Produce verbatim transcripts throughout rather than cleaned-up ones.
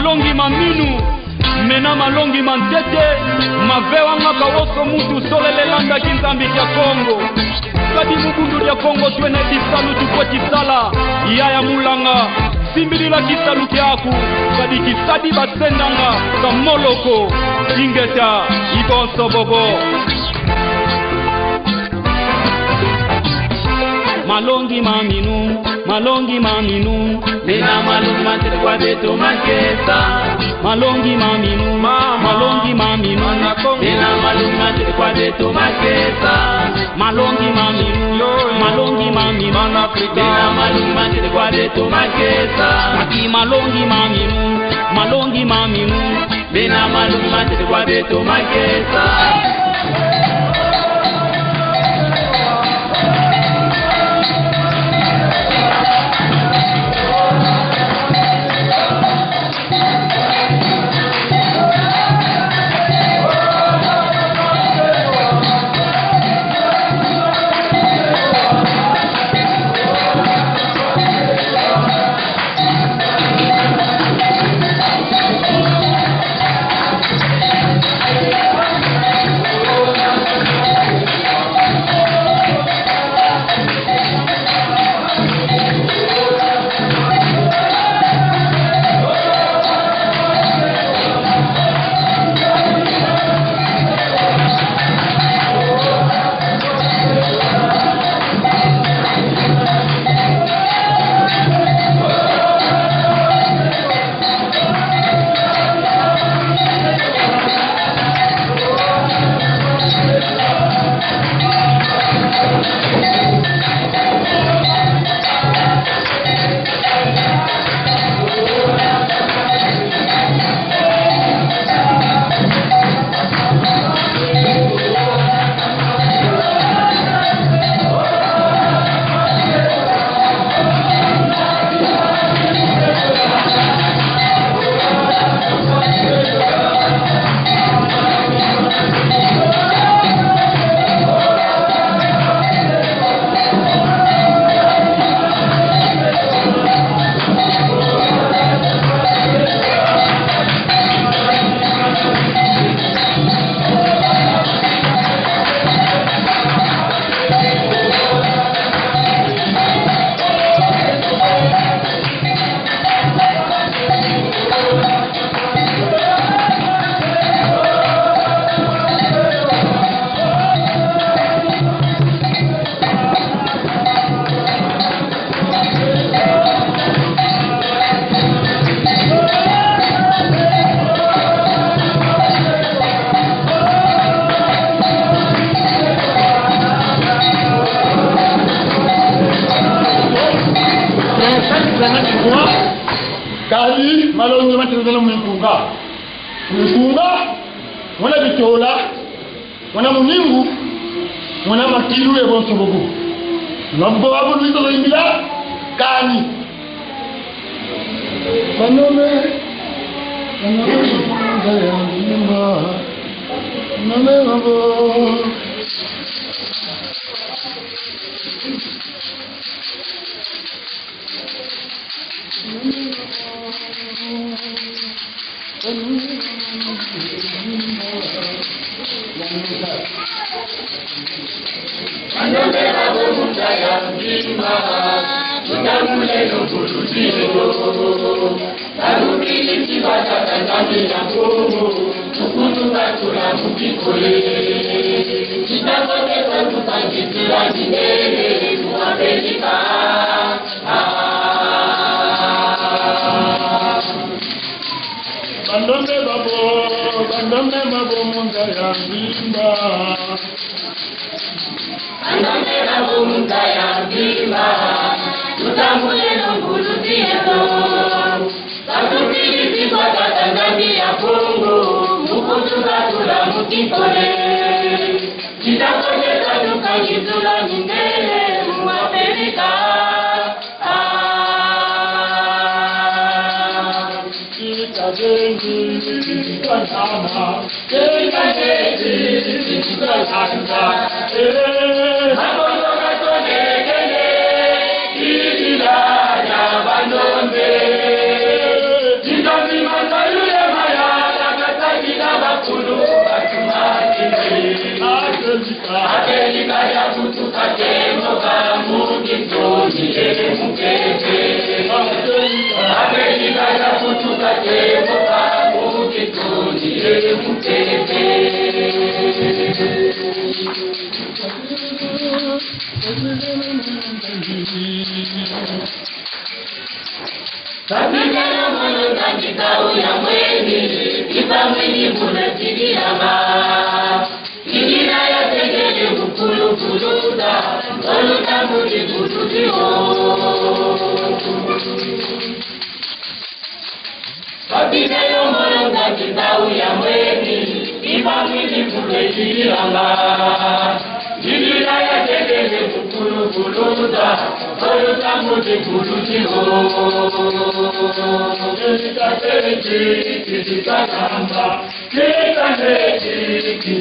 Malongi ma minu, mena malongi ma ntete, mavewangaka wonso muntu solele landa kinzambi kia Kongo. Kadi mu Bundu dia Kongo twena bisalu tufweti sala. Yaya Mulanga, simbidila kisalu kiaku, kadi kisadi basendanga ka moloko. Ingeta, i bonso bobo. Malongi ma minu, malongi ma minu. Mena malongi ma ntete kwa beto makesa. Malongi ma minu, ma, ma, malongi ma minu. Mana Kongo. Mena malongi ma ntete kwa beto makesa. Malongi ma minu, yo, yo, malongi ma minu. Mana Afrika. Mena malongi ma ntete kwa beto makesa. Kaki malongi ma minu, malongi ma minu. Mena malongi ma ntete kwa beto makesa. Kadi malongi ma ntete zala mu nkunga. Mu nkunga, muna bitola, muna muningu, muna makilu ye bonso bobo. Lwambo babu luiza lwa imbila, kani. Bandombe, bandombe, bandombe ya mima, bandombe babo. Bandombe babo mu nza ya mvimba, tutambule no kulutilo. Balubidi ti batata Nzambi ya Kongo, tukutu katula mu kikole. Kitako kesa tukangi tula mindele mu Amerika. Ah. Bandombe babo, bandombe babo mu nza ya mvimba. Bandombe babo mu nza ya mvimba, tutambule no ngulu dieto. Batubidi ti kwa Tata Nzambi ya Kongo, mu kutukatula mu kikole. Kitako kesa tukangi tula mindele mu Amerika. Ah. Kitazengi, kitazama. Tukatemoka mu kitunzi ye mu ntete. Kapitene mono Nzambi kau ya mweni, ipa mwini muna tidilama. Idina ya tegele mukulu kuluta, oluta muli kuluti o. Kapitene mono Nzambi kau ya mweni, ipa mwini muna tidilama. Idina ya tegele mukulu kuluta, oluta muli kuluti o. Kita teti, kita kamba. Kita teti,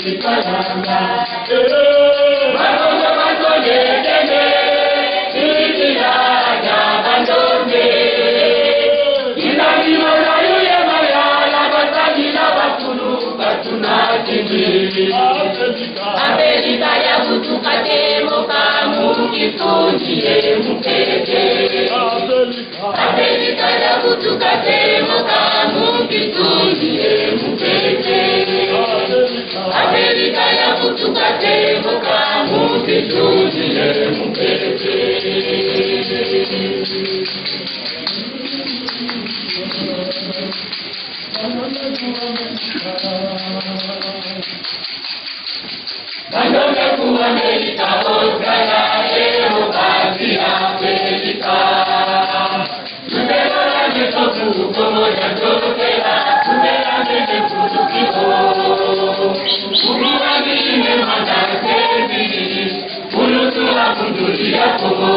kita kamba. Bakongo bakonekene, ikila ya bandombe. Ina kimona yuye mayala, basangila bakulu, batuna kindi. Abelika ya butuka temoka mu kitunzi ye mu ntete. Abelika ya butuka temoka mu kitunzi ye mu ntete. Abelika ya butuka temoka mu kitunzi ye mu ntete. Bandombe ku Amerika, Australia, Europa, Asia, Afrika. Tutela meso ku Kongo dia Ntotela, tutela mene kutu kiko. Kukuwa ni ne mata semi, kulutu wa kunduli ya Kongo.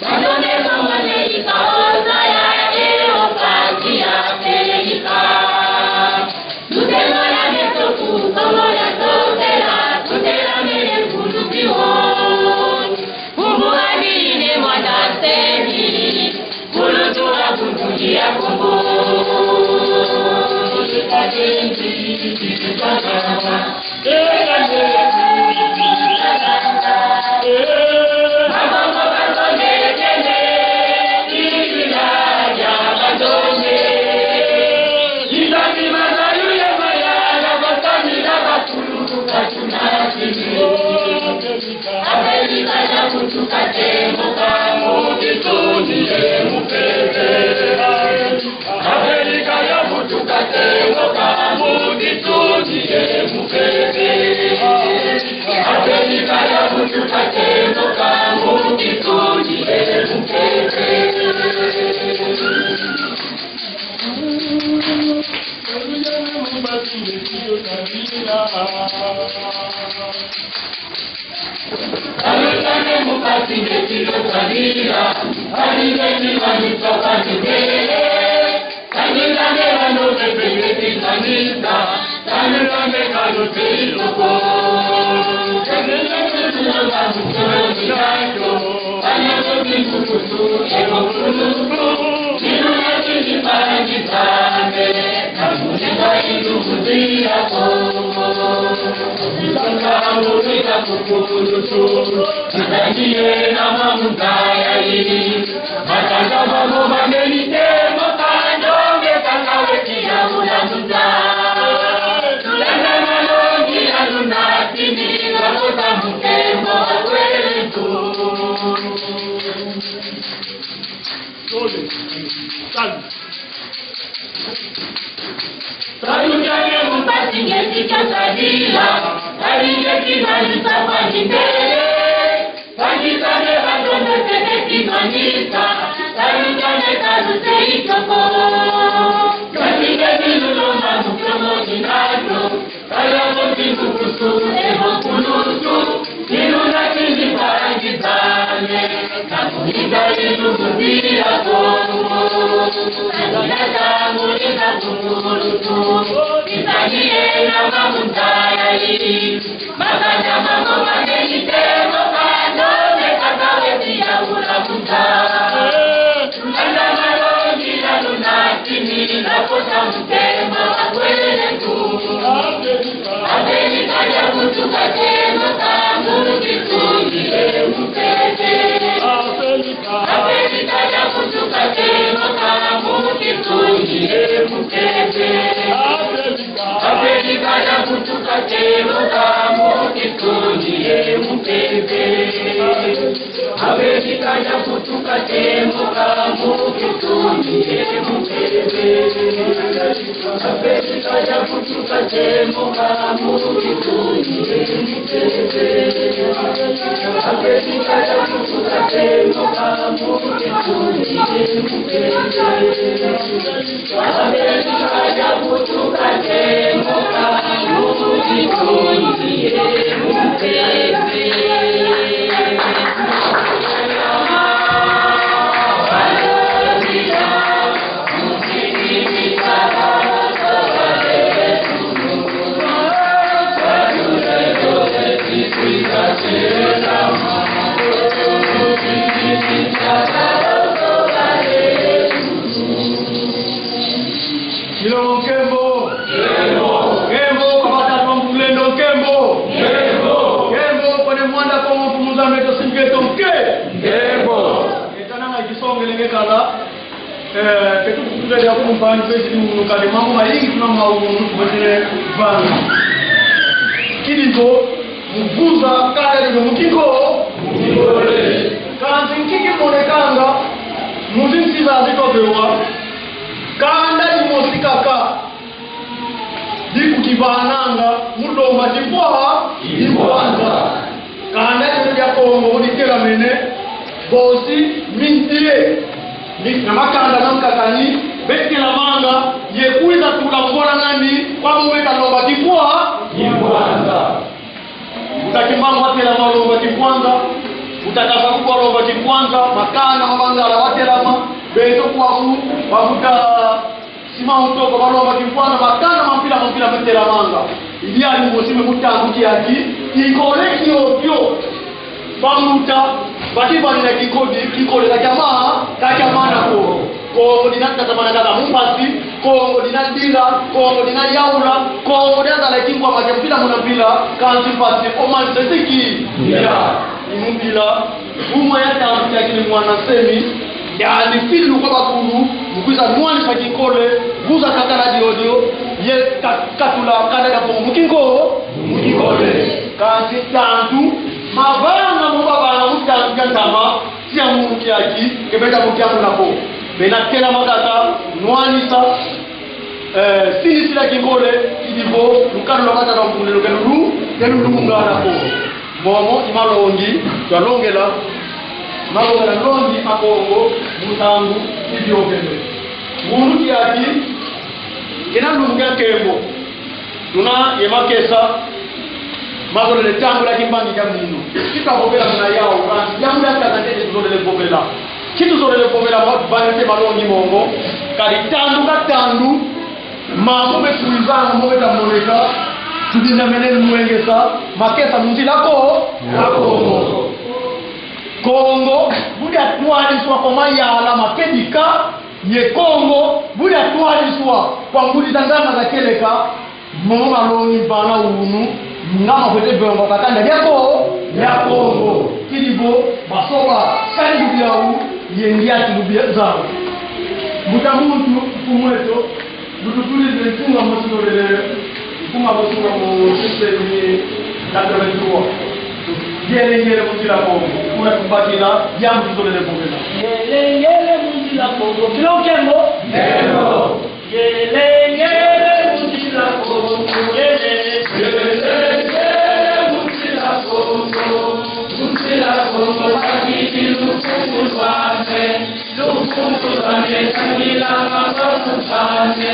Bandombe ku Amerika, Australia, Europa, Asia, Afrika. Tutela meso ku Kongo dia Ntotela, tutela mene kutu kiko. Kumbu ani ne mata semi, kulutu wa kunduli ya Kongo. Abelika ya butuka temoka mu kitunzi ye mu ntete. Abelika ya butuka temoka mu kitunzi ye mu ntete. Abelika ya butuka temoka mu kitunzi ye mu ntete. Salutane mu mpasi nge ti lutadila, kadi nge ti manisa kadi nge. Kadi nge bano bebe nge ti manisa, salutane kalu te itoko. Kadi nge ti tulonga mutolo dinato, kadi nge ti kukutu, ebo kukutu, kilu nge ti kipangi kame. Kamuninga ilumu dia Kongo. Kamuninga kukulutu. Nzangi yena mamunda ya yi. Makanda mamo mameni te mokando, mekaka weti ya muna munda. Tulanda malongi ya lunatini, bakota mutemo kwetu. Tole. Salut. Salut, yane mu mpasi nge ti kasadila, kadi nge ti manisa kwa mindele. Kadi kane bandombe se nge ti manisa, salut yane kalu se itoko. Kadi nge ti lulonga mutolo dinato. Kala ko tinkukutu, ebo kulutu, kiluna kindi bangi zame, kamuninga ilumu dia Kongo. Kala tangu ina kukulutu, isani ena mamunda ya yi. Makanda mamo mameni te mokando, mekaka weti ya muna munda. Tulanda malongi ya lunatini, na kota mutemo wa kwetu. Abelika ya butuka temoka mu kitunzi ye mu ntete. Ilongo nkembo. Nkembo. Nkembo kwa Batata Mpulendo, nkembo. Nkembo. Nkembo kwa Ne Mwanda Kongo, Mfumu Nzambi eto, simbi eto, nke-. Nkembo. Etananga kisongele nge kala. Eh, ke tukutula dia kumpanyi pesi munu kadi mambu mayingi tuna mawunu tubatile vanga. Kidi nto, mu vuza kanda dino mu kinko. Kansi nki kimonekanga, mu zinsi zazi twabewa. Kanda dimosi kaka, dikukibananga mu lomba kimpwa-, kimpwanza. Kanda dino dia Kongo mu ditelamene, bosi mintie, mi-, na makanda mankaka ni betelamanga, ye kwiza tula mvwalangani, kwa mu beta lomba kimpwa-, kimpwanza. Mbuta Kimbangu watelama lomba kimpwanza. Mbuta Kasavubu walomba kimpwanza. Makanda ma Bangala watelama. Beto kwaku, babuta Simão Toko balomba kimpwanza. Makanda ma mpila ma mpila matelamanga. I diadi mosi me mu tandu kiaki, kinkole kiokio. Bambuta, bati bani na kinkole, kinkole ka kiama-, ka kiamana ko. Kongo dina tatamana kaka mu mpasi, Kongo dina dila, Kongo dina yaula, Kongo dina zala kinkwa ma kia mpila muna mpila, kansi mpasi o mansesiki. Ya. I mu mpila, uma ya tandu kia kini mwana nsemi, yandi filu kwa bakulu, mu kwiza nwanisa kinkole, vuza kakala diodio, ye ka-, katula kanda dia Kongo mu kinko-, mu kinkole. Kansi tandu, mavanga mo bavanga mu tandu kia ntama, tia munu kiaki, ke beta mu kiamuna ko. Bena telama kaka, nwanisa, eh, sinisila kinkole, kidi vo, lukanu lwa Batata Mpulendo ke lulu-, ke lulungana ko. Momo i malongi twalongela, malongi a Kongo, mu ntangu idiokele. Munu kiaki, kena lumbu kia nkembo. Tuna ye makesa mazolele tambula kimbangi kia munu. Kika vovela muna yau, kansi diambu diankaka ntete tuzolele vovela. Ki tuzolele vovela ma-, vanete malongi momo. Kadi tandu ka tandu, mambu me kwizanga, mo meta moneka, tudindamene lwengesa makesa mu nzila ko-, ya Kongo. Kongo, bu diatwadiswa kwa mayala makedika, ye Kongo, bu diatwadiswa kwa ngudi za nganga za kieleka, momo malongi vana unu, nga mafwete vongoka kanda dia ko-, dia Kongo. Kidi vo, basoba, kadi lubiau, ye ngiati lubia zau. Mbuta muntu, mfumu eto, bu tutulize nkunga mosi zolele, nkunga mosi nga mu système quatre-vingt-trois. Ngelengele mu nzila Kongo, kuna tubakila, yambu tuzolele vovela. Ngelengele mu nzila Kongo, kilo nkembo. Nkembo. Ngelengele mu nzila Kongo, ngelengele mu nzila Kongo, mu nzila Kongo, bakiti lukumu lwame, lukumu lwame, tangila mabamu zame,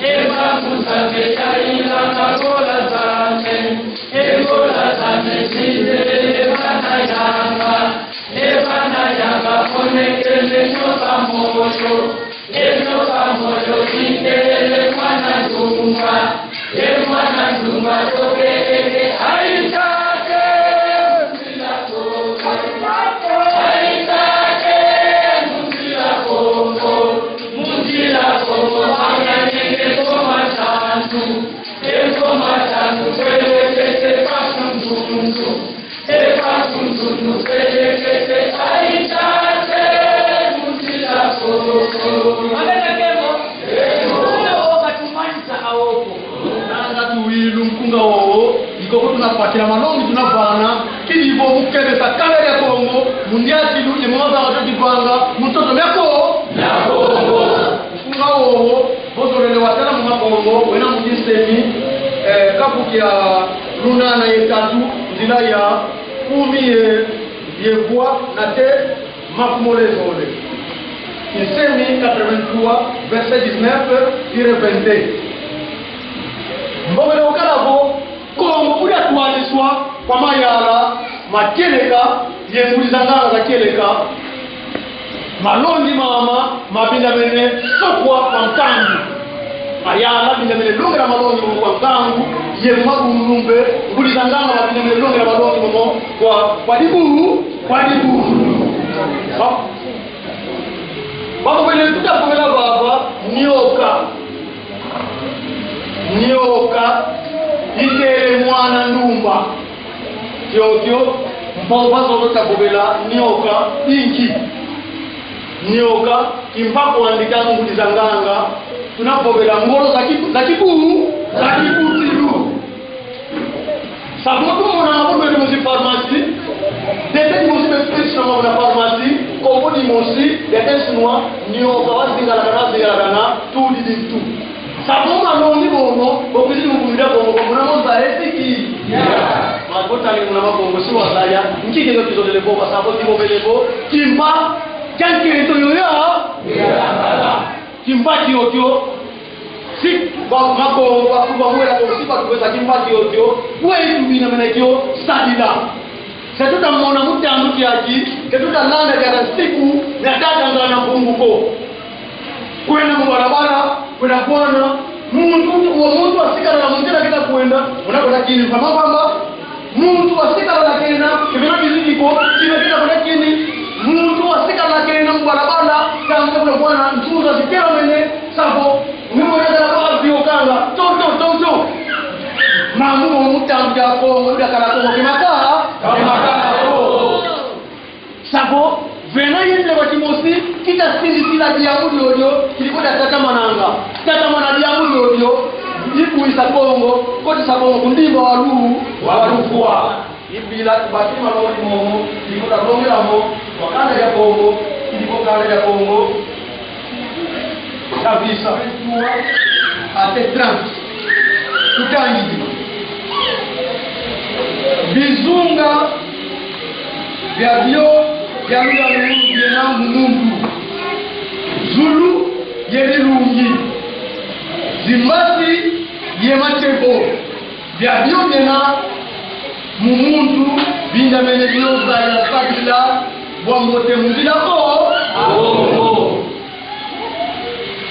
e bamu zame, tangila mabola zame, e bola zame, zinde, e bana yanga, e bana yanga, konekene nyoka moyo. Eno kamoyo kintele mwana ndumba, e mwana ndumba tokele ke aitate. Aitate, mu nzila Kongo, mu nzila Kongo, mwana nenge koma tantu, e koma tantu, kwele kete pasu ndundu. Eva kunzunu pelekete aitate mu nzila Kongo. Amena kemo. Nkunga wo batumanisa aoko. Nanga tuwilu nkunga wowo, i koko tuna pakila malongi tuna vana, kidi vo mu kebesa kanda dia Kongo, mu ndiatilu ye mu mavanga tweti vanga mu ntoto mia Ko-, mia Kongo. Nkunga wowo, vo zolele watala mu Makongo, wena mu kinsemi, eh, kapu kia lunana ye tatu, nzila ya kumi ye, ye vwa, nate makumole zole. Kinsemi quatre-vingt-trois, verset dix-neuf tire vingt et un. Mbovele ukala vo, Kongo udi atwadiswa kwa mayala ma kieleka ye ngudi za nganga za kieleka. Malongi mama mavindamene sokwa kwa nkangu. Mayala avindamene longela malongi momo kwa nkangu, ye mu mabundu mpe, ngudi za nganga mavindamene longela malongi momo kwa, kwa dibundu, kwa dibundu. Ba-, bavovele, tuta vovela vava, nioka. Nioka itele mwana ndumba. Kiokio, mpova zozo tavovela, nioka i nki? Nioka i mpa kwandi, kansi ngudi za nganga tuna vovela ngolo za kibu-, za kibu-, za kibutilu. Sa vo tumona vo lwele mu zi pharmacie, dete dimosi beti petisanga mu na pharmacie, kombo dimosi, dete sinwa, nioka wazingalakana, wazingalakana, tu di di tu. Sa vo malongi momo, bo kwizi mu Bundu dia Kongo, bo muna mo za esiki. Yeah. Ma vo tali muna Makongo, si wazaya, nki kio kizolele vova, sa vo kivovele vo, kimpa kia nkento yoyo. Yeah. Kimpa kiokio, si ba, Makongo, ba, ba, mwela ko, si batukwesa kimpa kiokio, kwe itumina mene kio sadila. Se tuta mona mu tandu kiaki, ke tuta landa diaka nsiku mia Tata Ngana Mpungu ko. Kwenda mu balabala, kwenda kwana, muntu, wa muntu wasikala na mu nzila kita kwenda, una kwenda kini mpa mapamba, muntu wasikala na kena, kibena biziki ko, kina kita kwenda kini, muntu wasikala na kena mu balabala, kanga kwenda kwana, nsuza zikela mene, sa vo, ni mwana kala kwa avion kanga, to, to, to, to. Mambu mo mu tandu dia Kongo, dia kala Kongo, kimaka, kimaka, ko. Sa vo, vena yendele kwa kimosi, kita sindikila diambu diodio, kidi ko dia tatamananga. Tatamana diambu diodio, ikwisa Kongo, kotisa Kongo ku ndimba wa lu-, wa lufwa. I bila tubaki malongi momo, kidi ko talongela mo, kwa kanda dia Kongo, kidi ko kanda dia Kongo. Kabisa. Ate trente. Tutangidi. Bizunga biabio bia luyalu biena mu muntu. Zulu ye bilungi. Zimbasi ye matebo. Biabio biena mu muntu, bindamene bio za ya sadila bwa mbote mu nzila ko. Bongo.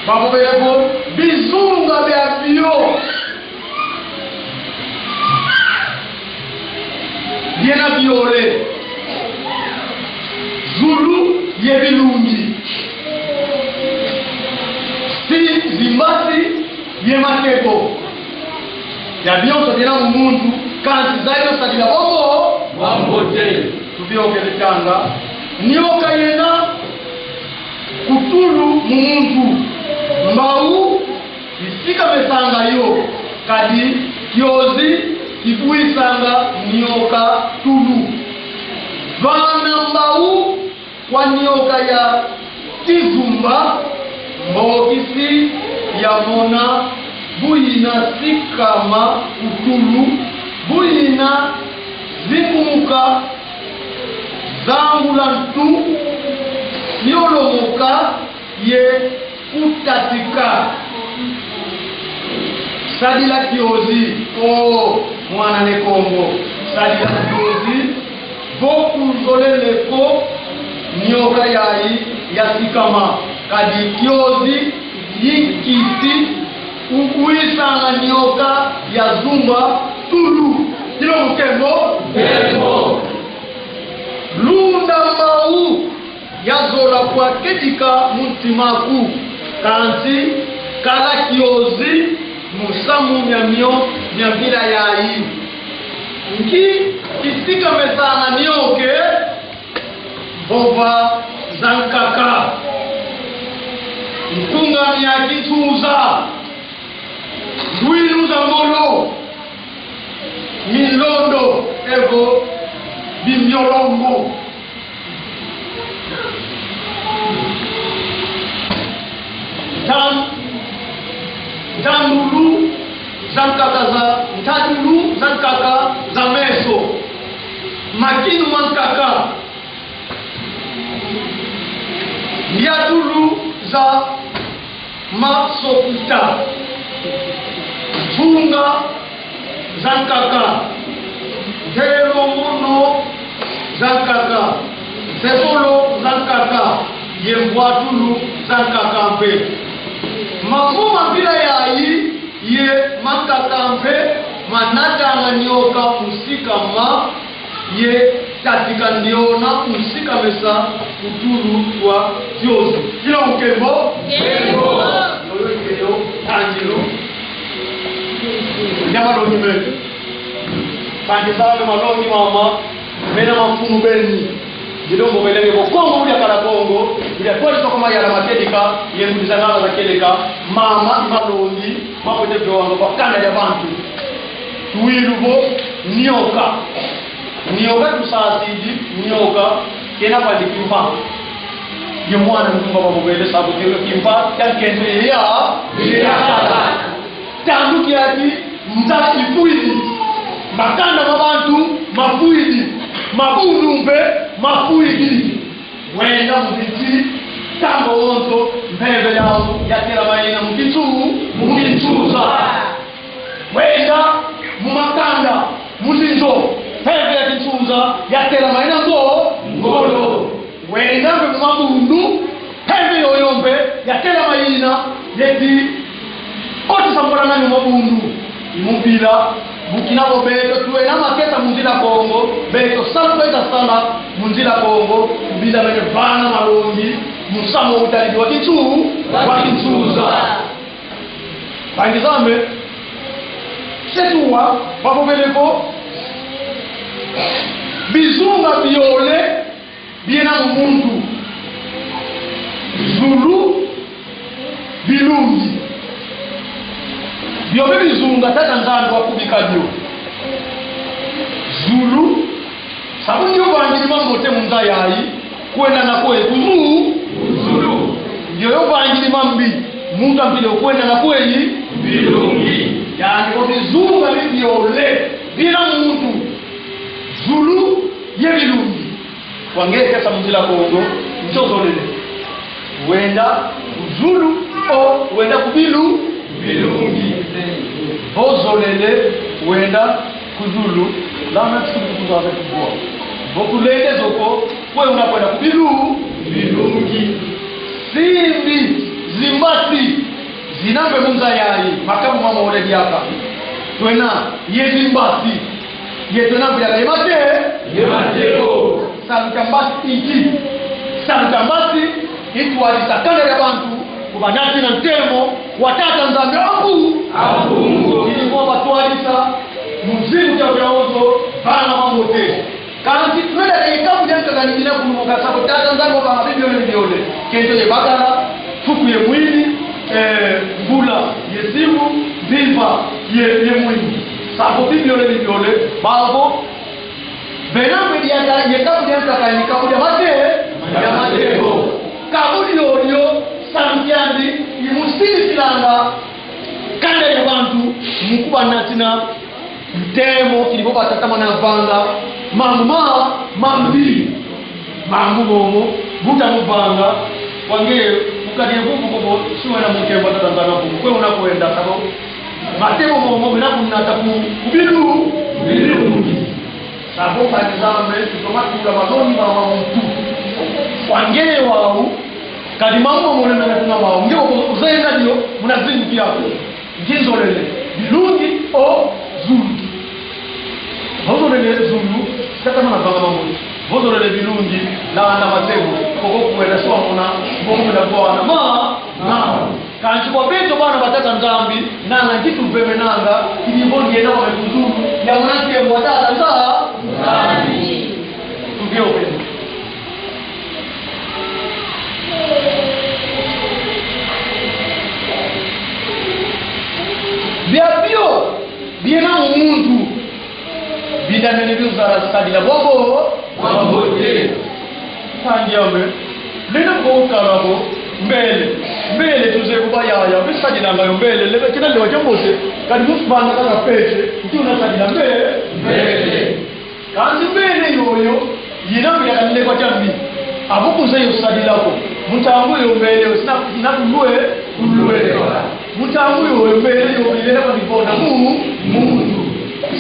Bavovele vo, bizunga biabio biena biole. Zulu ye bilungi. Si zimbasi ye matebo. Bia bionso biena mu muntu, kansi zayina sadila bwa mo-. Bwa mbote. Tubiokele tanga. Nioka yena ku tulu mu muntu. Mbau isikamesanga yo, kadi kiozi kibwisanga nioka tulu. Vana mbau kwa nioka ya kizumba, mbokisi ya mona bu yina sikama ku tulu, bu yina zingumuka, zangula ntu, yolomoka, ye kutatika. Sadila kiozi, o mwana Ne Kongo. Sadila kiozi, vo kuzolele ko nioka yayi ya sikama. Kadi kiozi i nkisi ubwisanga nioka ya zumba tulu. Kilo nkembo? Nkembo. Lunda mbau ya zola kwa kedika mu ntima aku, kansi kala kiozi mu samu mia mio mia mpila yayi. Nki kisikamesanga nioka? Vova za nkaka, nkunga mia kinsuza, ndwinu za ngolo, minlondo, evo bimbiolongo. Nkaka za ntadulu, za nkaka za meso, makinu ma nkaka, ndiatulu za masokuta, nsunga za nkaka, ntelomono za nkaka, nsekolo za nkaka, ye mvwatulu za nkaka mpe. Mambu ma mpila yayi ye ma nkaka mpe manatanga nioka mu sikama ye tatika ndiona mu sikamesa ku tulu kwa diozi. Kila nkembo. Nkembo. Yoyo ngeye ntangilo ya malongi meto. Kansi salu malongi mama, mena mafunu beni. Dilongo belenge bo Kongo, bu diakala Kongo, bu diatwadisa kwa mayala ma kieleka, ye ngudi za nganga za kieleka, mama i malongi mafwete vyowa kwa kanda dia bantu. Tuwilu vo nioka. Nioka tusasidi, nioka kena vandi kimpa. Ye mwana ndumba bamubele sabu kio kimpa kia nkento ye ya, ye yakala. Tandu kiaki nza ifwidi, makanda ma bantu mafwidi, mabundu mpe mafwidi. Wenda mu binsi, ntangu wonso mpeve yau yatelama yina mu kinsu-, mu kinsuza. Wenda mu makanda, mu zinzo, mpeve ya kinsuza yatelama yina ngo-, ngolo. Wenda mpe mu mabundu, mpeve yoyo mpe yatelama yina, yeti kotisa mbwalangani mu mabundu. I mu mpila, bukina vo beto twena makesa mu nzila Kongo, beto salu tweza sala mu nzila Kongo, tubindamene vana malongi, musamu utadidi wa kinsu-, wa kinsuza. Mpangi zame, setuwa, bavovele vo bizunga biole biena mu muntu: zulu, bilungi. Bio mpe bizunga Tata Nzambi wakubika bio. Zulu, sabu ndio vangidi mambote mu nza yayi, kwenda na kweyi? Ku zu-, ku zulu. Ndio yo vangidi mambi, mu nza mpila, kwenda na kweyi? Bilungi. Yandi vo bizunga bi biole biena mu muntu: zulu ye bilungi. Wangeye kesa mu nzila Kongo, nzo zolele. Wenda ku zulu o wenda ku bilu-, bilungi. Vo zolele wenda ku zulu, lana tsuku kuzaza kubwa. Vo kulele zo ko, kwe una kwenda ku bilu-, bilungi. Simbi, zimbasi, zina mpe mu nza yayi, makabu mamole diaka. Twena ye zimbasi, ye twena mpe diaka ye mate-, ye mateko. Salu kia mbasi inki? Salu kia mbasi i twadisa kanda dia bantu, kubanatina ntemo wa Tata Nzambi a Mpu-, a Mpungu. Kidi kwa batwadisa mu ziku kia, kia wonso, vana mambote. Kansi twena ye kabu dia nkaka ni kina kulumuka, sabu Tata Nzambi wavanga bibiole biole. Kento ye bakala, fuku ye mwini, eh, mvula ye simu, mvimba ye, ye mwini. Sabu bibiole bibiole, babo bena mpe diaka ye kabu dia nkaka ni kabu dia mate-, dia mateko. Kabu diodio, salu kiandi i mu sidisilanga kanda dia bantu mu kubanatina ntemo, kidi vo batatamana vanga mambu ma-, mambi. Mambu momo, buta mu vanga, wangeye ukadi ye vuvu ko vo, si wena mu nkembo a Tata Nzambi a Mpungu, kwe una kwenda, sabu matemo momo mena kunata ku, ku bilu-, ku bilungi. Sabu mpangi zame, si toma tula malongi ma, ma muntu. Wangeye wau, kadi mambu momo mena kuna mau, nge vo uzenda dio, muna zingu kiaku. Nki nzolele, bilungi o zulu? Vo nzolele zulu, si tatamana vanga mambu. Vo nzolele bilungi, landa matemo, koko kwenda, si wamona, vo kwenda vwana ma-, ma-. Kansi kwa beto bana ba Tata Nzambi, nanga nki tuvemenanga, kidi vo ngienda kwame ku zulu, ya muna nkembo wa Tata Nza-, Nzambi. Tuvio beni. Biabio biena mu muntu, bindamene biuzala sadila bwabo, bwabo te. Mpangi ame, lenda ko kala ko mbele. Mbele tuzeye vo bayaya, besadilanga yo mbele, lebe kina lewa kia mbote, kadi muntu vanda kaka pete, nti una sadila mbe-, mbele. Kansi mbele yoyo, yina mbi ya kani lewa kia mbi. Avo kuzeye yo sadila ko, mu ntangu yoyo mbele yo, sina, sina kulwe-, kulwela. Mu ntangu yoyo mbele yo, yilenda kwandi vona mu-, muntu.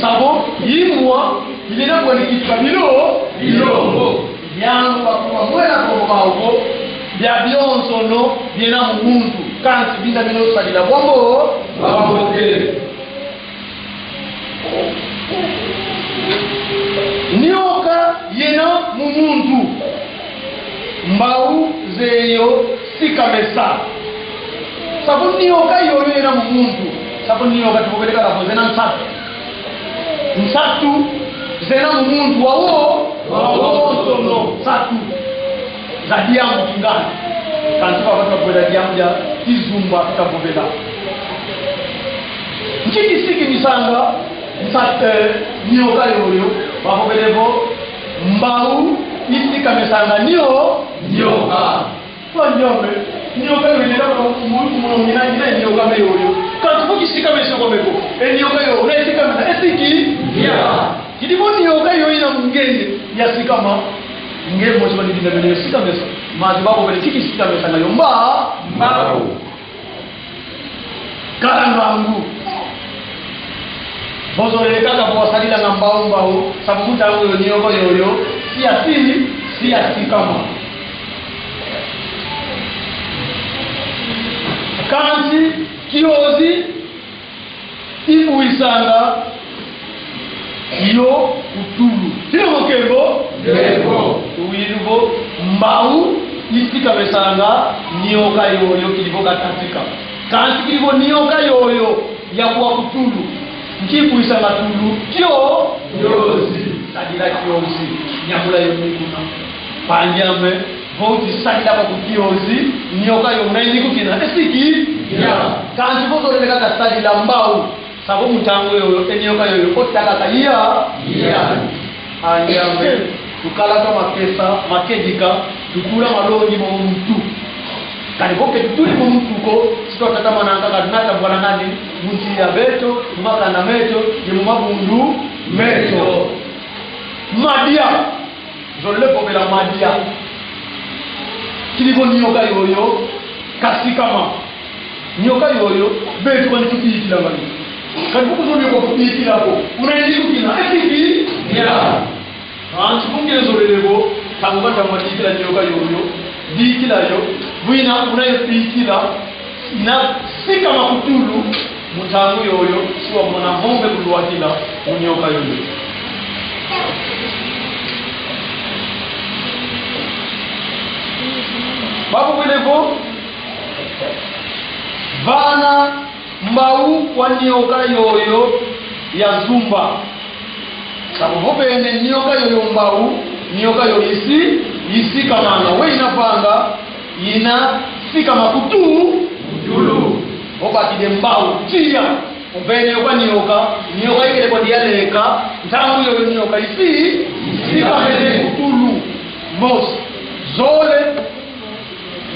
Savo, yimwa, yilenda kwandi kituka bilo-, bilongo. Yango bakuma mwela Kongo bau vo, bia bionsono biena mu muntu, kansi bindamene yo sadila bwambo, bwambote. Nioka yena mu muntu, mbau zeye yo sikamesa. Savo nioka yoyo yena mu muntu, savo nioka tuvovele kala vo zena nsatu. Nsatu zena mu muntu wau, wau wonsono. Nsatu za diambu kingana. Kansi vava twavovela diambu dia kizumba, twavovela. Nki kisikimisanga nsa-, eh, nioka yoyo? Vavovele vo mbau isikamesanga nio-, nioka. Kwa nyome, nioka yo yena mu-, mu-, mu-, mina, mina nioka me yoyo. Kansi vo kisikamesa kwame ko, e nioka yo, una isikamesa, e siki? Ya. Kidi vo nioka yo yina mu ngenge, ya sikama. Nge mosi vani dinga mene yo sikamesa. Mazi bavovele nki kisikamesanga yo mba-, mbau. Kala ngangu. Vo zolele kaka vo wasadilanga mbau mbau, savo mu ntangu yoyo nioka yoyo, si ya si-, si ya sikama. Kansi kiozi ibuisanga yo ku tulu. Kina mo nkembo? Nkembo. Tuwizidi vo mbau isikamesanga nioka yoyo kidi vo katatika. Kansi kidi vo nioka yoyo yawa ku tulu, nki ibuisanga tulu? Kio-, kiozi. Sadila kiozi. Nyamula yo ni kuna. Mpangi ame, vo uti sadila kwaku kiozi, nioka yo una yingi kukina. E siki? Ya. Kansi vo zolele kaka sadila mbau, savo mu ntangu yoyo, e nioka yoyo, kota kaka iya? Iya. Mpangi ame, tukala ka makesa, makedika, tutula malongi mo muntu. Kadi vo ke tutuli mo muntu ko, si twatatamananga kaka nata bwana nani, mu nsi ya beto, mu makanda meto, ye mu mabundu meto. Madia. Zolele vovela madia. Kidi vo nioka yoyo kasikama. Nioka yoyo, beto kwandi tubikila ngani. Kadi vo kuzolele kwa kubikila ko, una yingi kukina. E siki? Ya. Kansi mu nge zolele vo, ntangu ka ntangu bikila nioka yoyo, bikila yo. Vo yina una yo bikila, yina sikama ku tulu, mu ntangu yoyo, si wamona mvova kulwakila mu nioka yoyo. Bavovele vo, vana mbau kwa nioka yoyo ya zumba. Savo vo vene nioka yoyo mbau, nioka yoyo isi-, isikamanga. We yina vanga, yina sikama ku tu-, ku tulu. Vo bakidi mbau, tiya. Vene yo kwa nioka, nioka ikele kwandi yaleka, ntangu yoyo nioka isi-, isikamene ku tulu. Mosi. Zole.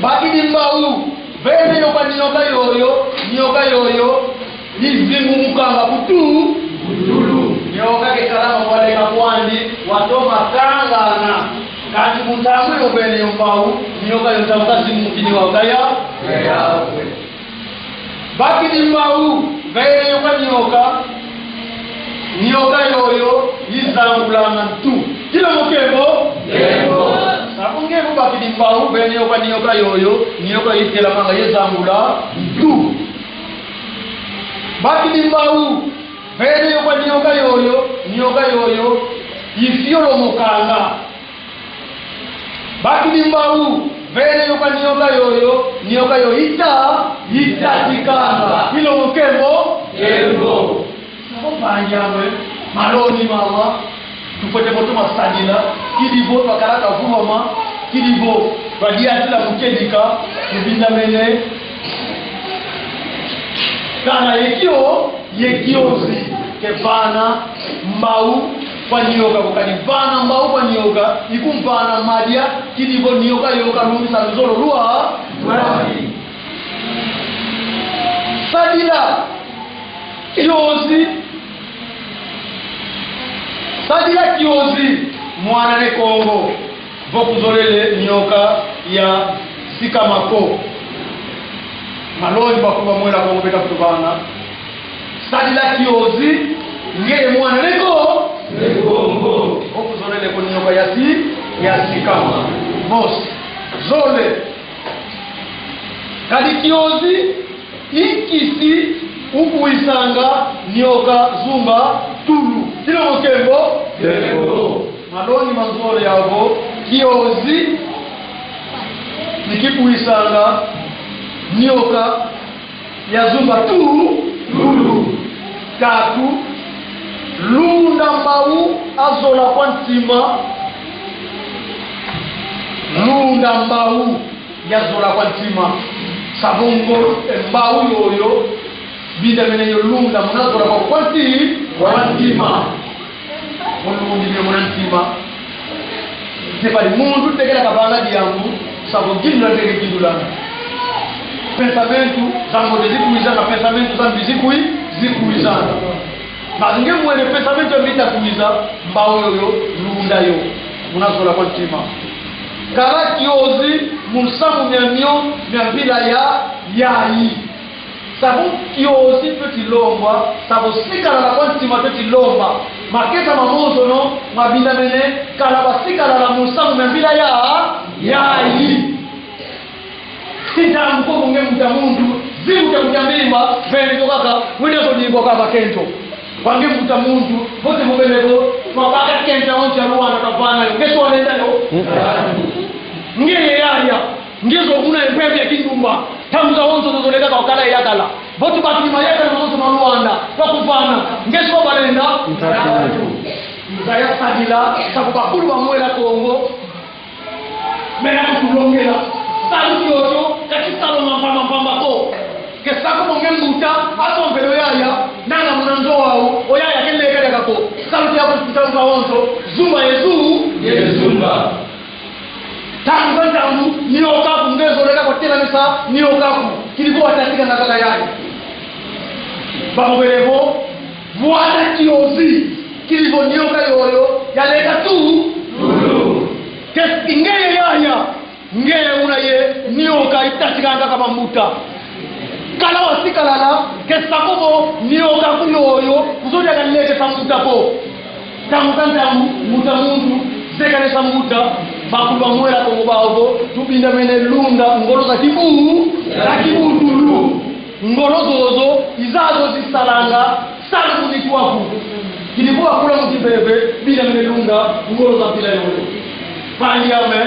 Bakidi mbau, vene yo kwa nioka yoyo, nioka yoyo izingumukanga ku tu-, ku tulu. Nioka ke kalanga kwaleka kwandi, watoma kangana. Kansi mu ntangu yo vene yo mbau, nioka yo ntangu kazingumukini wau kaya? Kaya. Bakidi mbau, vene yo kwa nioka, nioka yoyo izangulanga ntu. Kina mo nkembo? Nkembo. Savo nge vo bakidi mbau, vene yo kwa nioka yoyo, nioka itelamanga ye zangula ntu. Bakidi mbau, vene yo kwa nioka yoyo, nioka yoyo ifiolomokanga. Bakidi mbau, vene yo kwa nioka yoyo, nioka yo ita-, itatikanga. Kina mo nkembo? Nkembo. Savo mpangi ame, malongi mama, tufwete vo toma sadila, kidi vo twakala kavuvama, kidi vo twadiatila mu kedika, tuvindamene. Kana ye kio-, ye kiozi ke vana mbau kwa nioka ko, kadi vana mbau kwa nioka, ikumvana madia, kidi vo nioka yoyo kalungisa luzolo lwa-, lwandi. Sadila kiozi, sadila kiozi, mwana Ne Kongo, vo kuzolele nioka ya sikama ko. Malongi bakulu ba mwela Kongo beta kutuvana. Sadila kiozi, ngeye mwana Ne Ko-, Ne Kongo, vo kuzolele ko nioka ya si-, ya sikama. Mosi, zole. Kadi kiozi i nkisi ukwisanga nioka zumba tulu. Kilo nkembo? Nkembo. Malongi ma nzole yau vo, kiozi i kikwisanga nioka ya zumba tu-, tulu. Tatu, lunda mbau azola kwa ntima. Lunda mbau yazola kwa ntima. Sa vo ngo-, e mbau yoyo, bindamene yo lunda muna zola kwa, kwa nti-, kwa ntima. Vo lundi mio muna ntima. Nti pali muntu tekela kavanga diambu, sa vo gindula teke gindula. Pensamentu za mbote zikwizanga, pensamentu za mbi zikwi-, zikwizanga. Mas nge mwene pensamentu ya mbi ta kwiza, mbau yoyo, lunda yo muna zola kwa ntima. Kala kiozi mu nsamu mia mio mia mpila ya, yayi. Sa vo kiozi tweti lomba, sa vo sikalala kwa ntima tweti lomba. Makesa mamonsono mabindamene, kala basikalala mu nsamu mia mpila ya, yayi. Ntangu ko vo nge mbuta muntu, zibuta buta mbimba, vene to kaka, wenda zo dingo kaka kento. Kwa nge mbuta muntu, bote mobele vo, kwa baka kento ya onti ya Luanda kavana yo, nge so lenda yo. Mm. Nge ye yaya, nge zo kuna ye mpeve ya kindumba, ntangu zawonso zo zoleka kwa kala ya kala. Bote batu ni mayaka na zonso ma Luanda, kwa kuvana, nge so balenda. Ntatu. Nza ya sadila, sa vo bakulu ba mwela Kongo, mena kutulongela. Salu kioyo, ka kisalu ma mpamba mpamba ko. Ke sa ko vo nge mbuta, asompele o yaya, nanga muna nzo wau, o yaya ke leka diaka ko. Salu kia kututa zawonso, zumba ye zu-, ye zumba. Ntangu za ntangu, nioka aku nge zolele kwa telamisa, nioka aku. Kidi vo watatika na kaka yaya. Bamobele vo, vwata kiozi, kidi vo nioka yoyo yaleka tu-, tulu. Kesi ngeye yaya, ngeye una ye nioka itatikanga kaka bambuta. Kala wasikalala, kesa ko vo nioka aku yoyo, kuzolele kaka lekesa mbuta ko. Ntangu ka ntangu, mbuta muntu, zekanesa mbuta, bakulu ba mwela Kongo bau vo, tubindamene lunda ngolo za kibu-, za kibutulu. Ngolo zozo, i zazo zisalanga salu ku nitu aku. Kidi vo wakula mu kimpeve, bindamene lunda ngolo za mpila yoyo. Mpangi ame,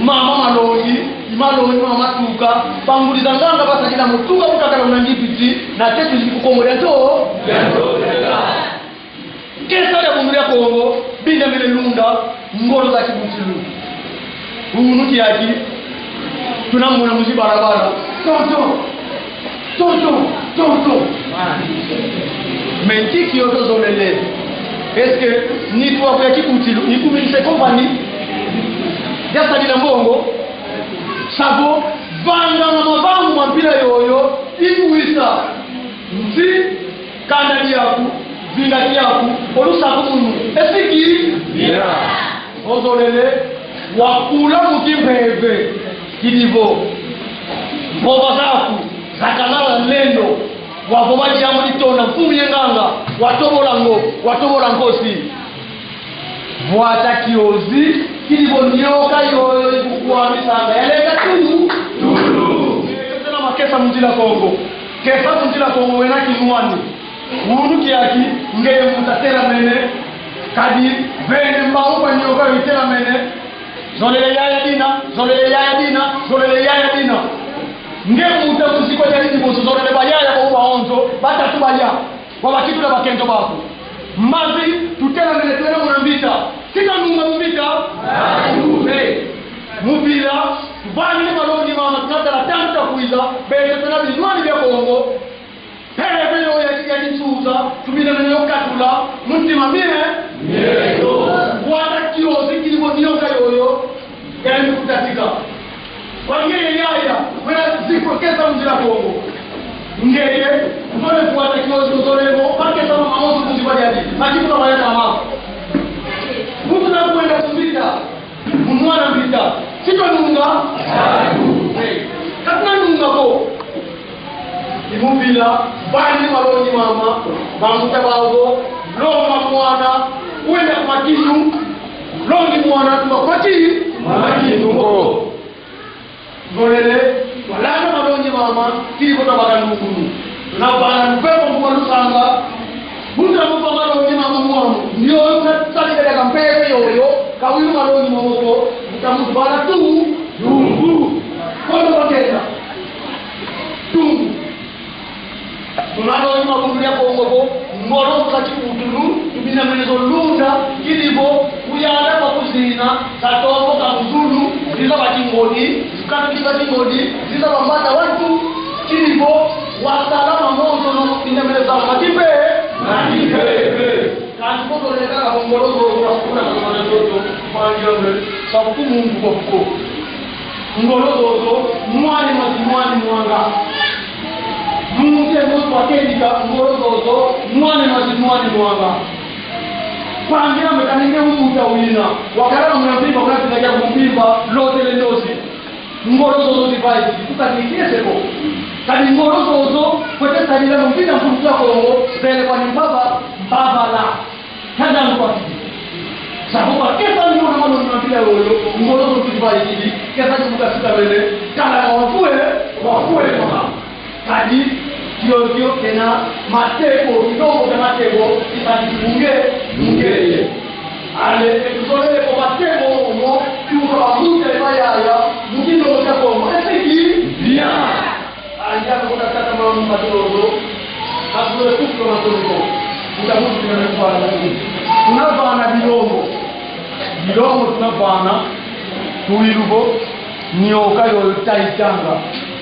mama Malongi, i Malongi, mama Tuka, bangudi za nganga basadila mu tuka mu kakala muna Ngipiti, na tetu zi ku Kongo dia nto-, dia nto-, Kesa dia Bundu dia Kongo, bindamene lunda ngolo za kibutilu. Unu kiaki, tuna mona mu zi balabala. Tonton, tonton, tonton. Mais nki kioyo tozolele? Est-ce que nitu aku ya kibutilu ikumikisa compagnie ya sadila mbongo? Sa vo vanga na mavangu ma mpila yoyo ikwisa. Nti kanda diaku, vinga diaku, o lusakumunu, esiki? Ozolele, wakula mu kimpeve, kidi vo vova zaku zakalala lendo, wavova diambu ditonda, mfumu ye nganga, watobola ngo-, watobola nkosi. Vwata kiozi, kidi vo nioka yoyo ikukwamisanga yaleka tu-, tulu. Kesa na makesa mu nzila Kongo. Kesa mu nzila Kongo wena kinwani. Unu kiaki, ngeye mbuta telamene, kadi vene mbau kwa nioka yo itelamene. Zolele yaya dina, zolele yaya dina, zolele yaya dina. Nge mbuta mu zikwa diadi dimosi, zolele bayaya bau bawonso, batatu baya, wabakidula bakento baku. Mbazi, tutelamene, twena muna mvita. Sika nunga mu mvita? Hey. Mu vila, tuvangidi malongi mama, tunatala ntangu ta kwiza, beto twena binwani bia Kongo. Mpeve yoyo ya, ya kinsuza, tubindamene yo katula, mu ntima mie. Mieto. Vwata kiozi, kidi vo nioka yoyo yandi kutatika. Kwa ngeye yaya, wena zikwa, kesa mu nzila Kongo. Ngeye, nzole kuata kio, nzole mo, pake sama mamoso kuziba diadi. Maki kuna maya kama. Muntu na kwenda kumbita. Mu mwana mvita. Sito nunga. Eh, ka tuna nunga ko. I mu vila, vani malongi mama, bambuta babo, lomba mwana, wenda kwa kindu, longi mwana, tuma kwa ki? Mama kindu ko. Ngolele, walanda malongi mama, kidi kota baka ndungunu. Na bana mpepo mwa lusanga, buta mwa malongi mama mwamu, ndio sa-, sali kele ka mpeve yoyo, ka wilu malongi mama ko, buta mu bana tu, dungu. Kono bakenda. Dungu. Tuna malongi ma Bundu dia Kongo ko, ngolo za kikutulu, tubina mene zo lunda, kidi vo, kuyala kwa kuzina, za tombo ka muzulu, ziza ba kingodi, zikatu ziza kingodi, ziza ba mbata wantu, kidi vo, wasala mamonsono, tubina mene za makipe, makipe. Kansi ko tole kaka ngolo zo, kuna kuna kuna zoto, kwa njombe, sa kuku mungu kwa kuko. Ngolo zozo, mwane mati mwane mwanga. Muntu ye muntu wa kendika, ngolo zozo, mwane mati mwane mwanga. Pambila me kanenge umuta wina. Wakala muna mpimpa, kuna tina kia kumpimpa, lotele ndosi. Ngolo zozo zivayi, kuka ni kiese ko. Kadi ngolo zozo, kwete sadila mu vita mputu ya Kongo, zele kwa ni mpava, mpava la. Kada nkwati. Savo bakesa ni mona mano na mpila yoyo, ngolo zo tuziba ikidi, kesa ni muka sita bele, kala wakue, wakue mona. Kadi, kio kio kena, mateko, ilongo ke mateko, isadi bunge, bunge. Ale, e tuzolele ko mateko, mo, tuka bamuta iba yaya, mukino mo tako, mo, eseki? Bien. Anja ko tata mama matondo. Asule kuko matondo. Uta mutu kina na kwa na. Tuna vana bilongo. Bilongo tuna vana. Tuilu vo. Nioka yoyo taitanga.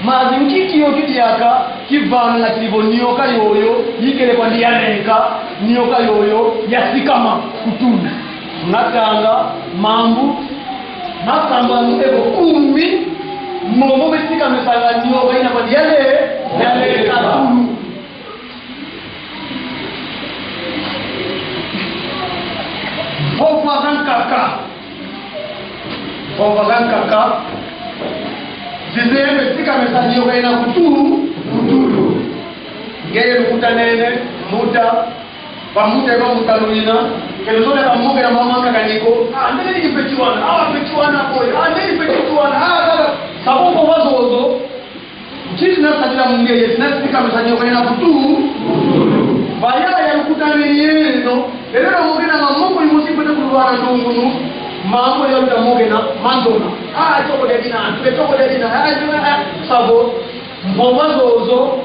Mazi nkiki yo kidiaka. Kivana na kivo nioka yoyo. Ikele kwa ndianenka. Nioka yoyo. Yasikama. Kutulu. Natanga. Mambu. Masambanu evo kumi, momo misikamesanga nioka ina kwa yale, yale katulu. Vova za nkaka. Vova za nkaka. Zizeye misikamesa nioka ina kutulu, kutulu. Ngeye lukuta nene, muta, Bambuta, bambuta luina, kele zole bambuta na mama kaka niko. Ah, ndele ni petit wana. Ah, petit wana boy. Ah, ndele petit wana. Ah, kaka. Savo ko bazozo. Kisi na sadila munge, yes, na sika msanyo kwa na kutu. Baya ya lukuta ni yeno. Lelo na munge na mamoko ni musi kwete kulwana ndungunu. Mambo ya luta munge na mandona. Ah, toko dia dina. Toko dia dina. Ah, ah, ah. Savo. Mvova zozo,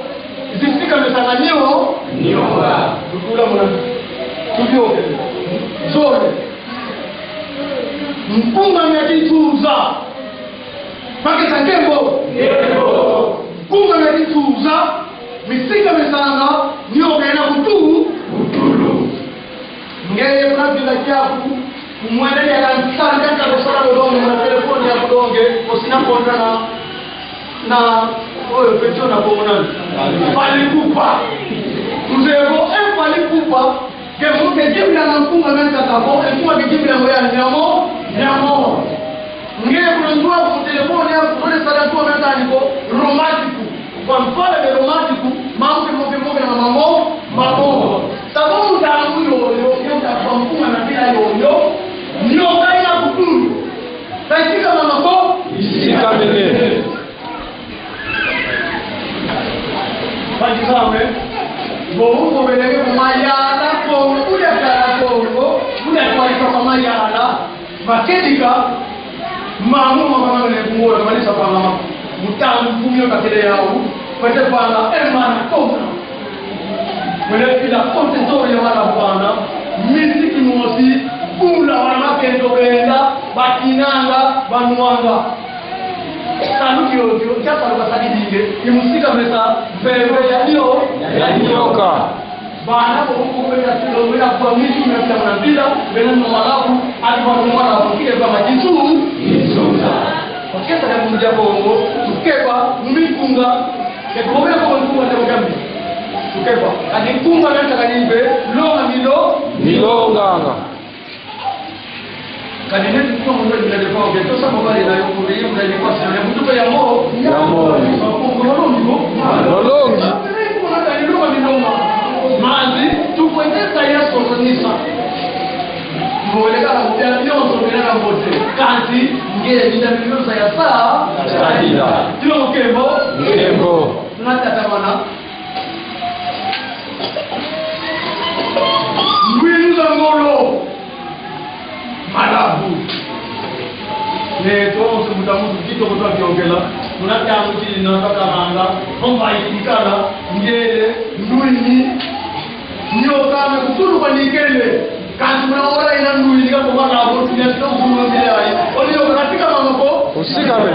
zisikamesanga nio-, nioka. Tutula muna. Tubio. Zole. Mpunga mia kinsuza. Bakesa nkembo. Nkembo. Mpunga mia kinsuza. Misikamesanga nioka ina kutu. Kutulu. Ngeye kuna vila kiaku, kumwene ya kansanga kakusala mulongi, muna telefoni ya mulongi, osina kontra na, na, oyo, petio na Kongo nani? Fally Ipupa. Nzebo, eh, Fally Ipupa, ke mu-, ke jimila na mpunga nani kaka ko, e mpunga ke jimila mo ya nyamo, nyamo. Ngeye kuna nzwa ku telefoni ya, kuna sala nzwa na tani ko, romantiku. Kwa mfano, le romantiku, mambu moke moke na mamo, mamo. Savo mutangu yoyo, yo ta kwa mpunga na bila yoyo, nioka ina kutulu. Kaisika mama ko? Isikamene. Bati sawe, bo uko belenge ku mayala Kongo, kuya kala Kongo, kuya kwa kwa mayala. Makedika, mamu mama mama ne kungo na malisa panga mama. Mutangu kumi yo kakele yawu, kwete panga, eh, mana konga. Kwele pila konte zole ya mana panga, misi kimosi, bula wana makendo benda, bakinanga, banwanga. Salu kio kio, kia salu kasadi dinge, i musikamesa, veve ya dio, ya nioka. Bana bo, bo, bo, ya, ya, ya, kwa miti, ya, ya, ya, bila, bena no malabu, ati kwa no malabu, kile kwa makisu, kisuza. Kwa kesa ya mundia bongo, tukeba, mikunga, Ekobela kwa nkunga nde wakami. Tukefa. Kadi nkunga na taka nimbe, longa milo. Milonganga. Kadi neti nkunga mwe bila de kwa, ke tosa mabali na yo kuri, mna ni kwa sina, mtu kwa ya mo. Ya mo. Kwa kwa kwa kwa kwa. Molongi. Kadi longa milonga. Manzi, tukwete sa ya sosanisa. Mboleka na mbote, ya mbote. Kansi, nge, nina milo sa ya sa. Sadila. Kilo mukembo. Mukembo. Nga tatamana. Ngwinu za ngolo. Malavu. Ne, tonso mutamu kito kutwa kiongela. Muna tamu kili na takamanga. Komba ikikala. Ngele. Ndwini. Nioka me kutulu kwa nikele. Kansi muna ora ina ndwini ka kwa malavu. Tunia tito kutulu kwa ai. Oli yoka katika mamoko. Usikame.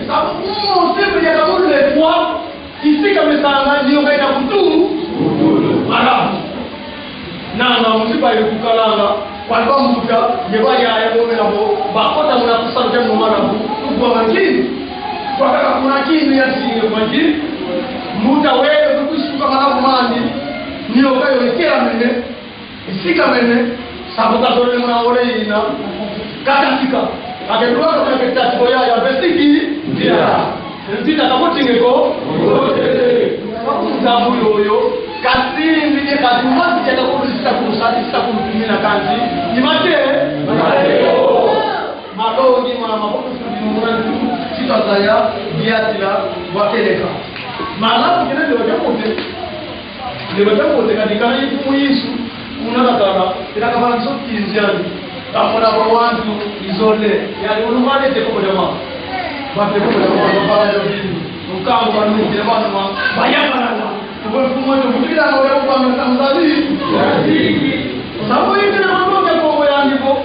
Sabu, mm, simple ya kabulu le kwa. Isikame sanga, nioka ina kutu, malavu. Nanga, musi ba kukalanga, kwa ba mbuta, ye ba ya, ye bo mena bo, bakota muna kusaluka mu malavu, kukwa makini. Kwa kaka kuna kini ya singe kwa kini. Mbuta wele, kukusuka malavu mani, nioka yo ikela mene. Isikamene, sabu kazolele muna ora ina. Katasika. Ake lwaka kuna ke tasi ko ya, ya besiki. Ndia. Nzita kakotinge ko. Nzambu yoyo. Kasi nzite kasi mati ya kakulu sita kulu sati sita kulu kumi na kansi. Ni mate. Mate. Malongi mama, kwa kusudi mwana tu, sita zaya, biatila, wakeleka. Malavu kene ndio wajakote. Ndio wajakote katika na ifu Yesu, kuna katana, ina kama nso kinziani. Kamona kwa wantu, izole, yani ulumale te kwa jamaa. Bate kwa jamaa, kwa jamaa, nkambo kwa nini, kwa jamaa, bayana na. Kwa mfumo wetu, mutila na kwa jamaa, kwa mzali. Sababu hivi na mambo ya kwa yani kwa.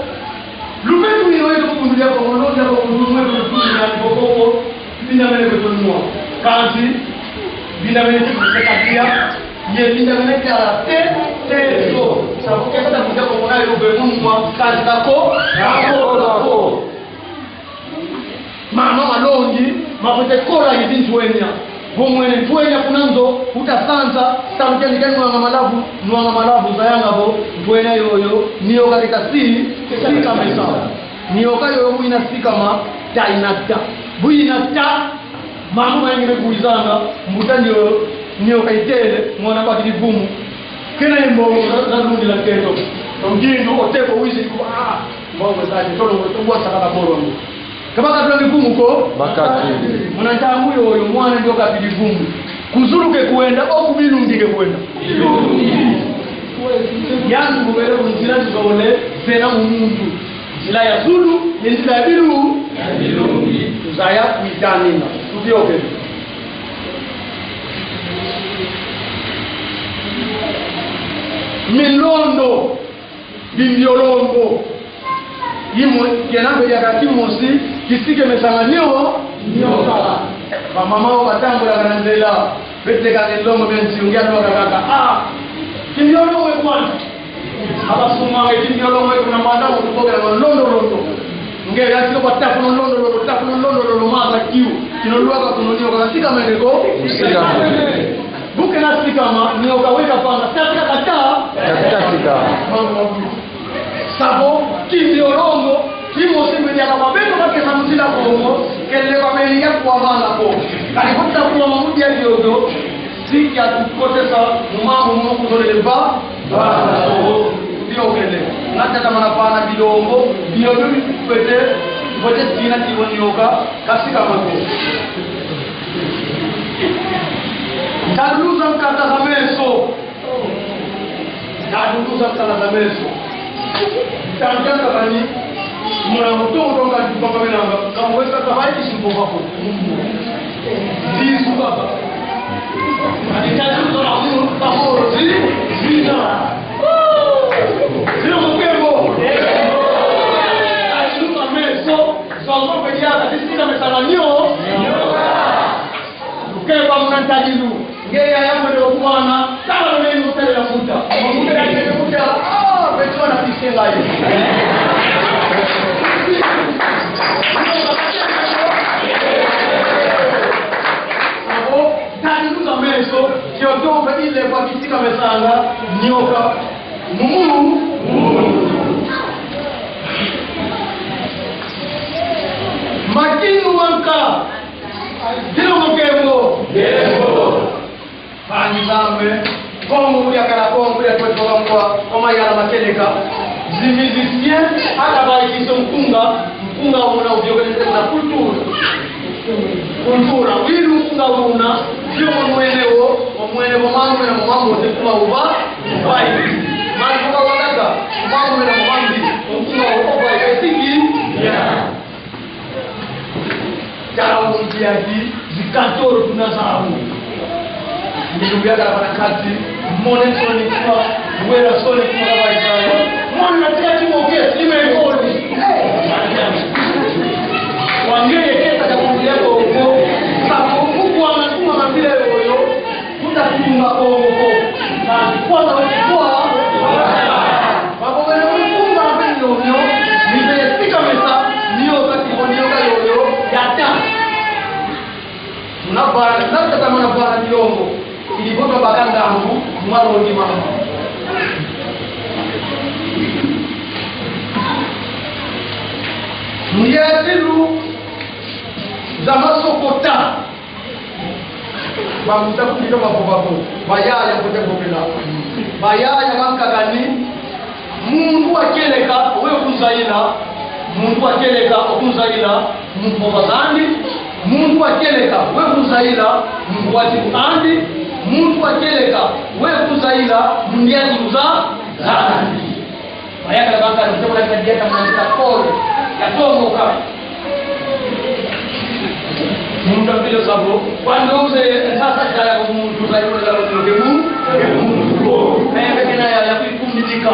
Lupe tu ino yeto kukundulia kwa mono, ya kwa kukundulia kwa kukundulia kwa koko, bina mene kwa tunua. Kansi, bina mene kwa kukundulia, ye bina mene kwa te, te, so. Sabu kesa ta kuja kwa mona yo be munwa, kansi tako, tako, tako. Mama malongi, mafwete kola yi ntwenya. Vo mwene ntwenya kuna nzo, utasansa, salu kiani kia nwanga malavu, nwanga malavu, zayanga vo, ntwenya yoyo, nioka keta si, sikame sa. Nioka yoyo bu ina sikama, ta ina ta. Bu ina ta, mambu mayingi me kuizanga, mbuta ndio, nioka itele, mwana bakidi vumu. Kena ye mbongo za, za lundi la kendo. Ngindu, oteko wizi, ku, ah, mbongo za, tolo, tolo, wa sakana bolo. Ka bakatula mivumu ko? Bakatula. Muna ntangu yoyo, mwana ndio kabidi vumu. Ku zulu ke kwenda, o ku bilumbu ke kwenda. Yandi kubele ku nzila zole, zena mu muntu. Nzila ya zulu, ye nzila ya bilu-, ya bilumbu. Zaya kuitanina. Tubioke. Minlondo. Bimbiolongo. Imo, kena mpe diaka kimosi, kisikemesanga nio, nioka. Bamama o batambulaka na nzela, betekaka e longo bia nsi, nge alwaka kaka. Ah, kimbiolongo e kwana. Abasumanga e kimbiolongo e kuna manda, mu kubokela na londo londo. Nge yasiko kwa tafu na londo londo, tafu na londo londo, maza kiu. Kino lwaka kuno nioka, sikamene ko? Sikamene. Bu kena sikama, nioka weka vanga, tatika kata. Tatika. Mama, mama. Savo, kimbiolongo, kimosi mbele ya baba beto bakesa mu nzila Kongo, kele babeli ya kuwa vanga ko. Kadi kota kuwa mamuti ya diodio, si kia tukotesa mu mambu mo kuzolele va, va, ndio kele. Nga tatamana vana bilongo, bilongo bikwete, kwete sina kivo nioka, ka sikama ko. Ntaluluza nkata za meso. Ntaluluza nkata za meso. Tantaka bani, mwana muto muto nka dipanga menanga, ka mwesa ka baki simpo bako. Disu baba. Ani ntaluluza na mu, bako, di, dina. Dina mukembo. Ntaluluza meso, zongo pe diaka, disina mesala nio. Lukeba muna ntadilu. Nge yaya mwene okubana, tala mene mutele ya futa. Mutele ya futa, ah, beto na pisenga yo. Abo, ntadilu. nioka. Mumu. Makinu manka. Dino mukembo. Mpangi zame, Kongo mu diakala, Kongo ya kwetu kwa, kwa mayala ma kieleka. Zi musicien, ata bayikiso nkunga, nkunga una ubiokele na culture. Cultura, winu nkunga una, bio mwene wo, mwene wo mambu, mena mambu, te kuma uba, ubai. Mambu ka wadaka, mambu, mena mambi, nkunga uba, ubai, esiki. Yeah. Tala ukiaki, zikatoro tuna zawu. Ndio yaka na kati, mone soni kuma, wera soni kuma kaba isano. Mone na tia kimoke, ime ngoni. Wangeye keta ya kulia koko. Sa kuku wa matuma mabile yoyo. Kuta kutunga Kongo ko. Na kwa na kwa. Babo bene kutunga mpe nyonyo. Ni bene sika mesa. Nioka kibo nioka yoyo. Yata. Muna bana, na tata muna bana bilongo. Ili boto bakanga ngu, mwalo ni mama. Muyatilu za masokota. Bambuta kundika bavo bavo, bayaya kote bokela. Bayaya bankakani, muntu wa kieleka, we kunzayila, muntu wa kieleka, okunzayila, muntu wa bazandi, muntu wa kieleka, we kunzayila, muntu wa kibuandi, muntu wa kieleka, we kunzayila, muntu ya kibuza, zandi. Bayaka bakala, ndio kwa kadi ya kama ndio pole, ya tongoka. Muntu mpilo sabo, kwando uze sasa kala kwa muntu, za yule kala kwa muntu, muntu. Kaya kena ya, ya kuikumidika.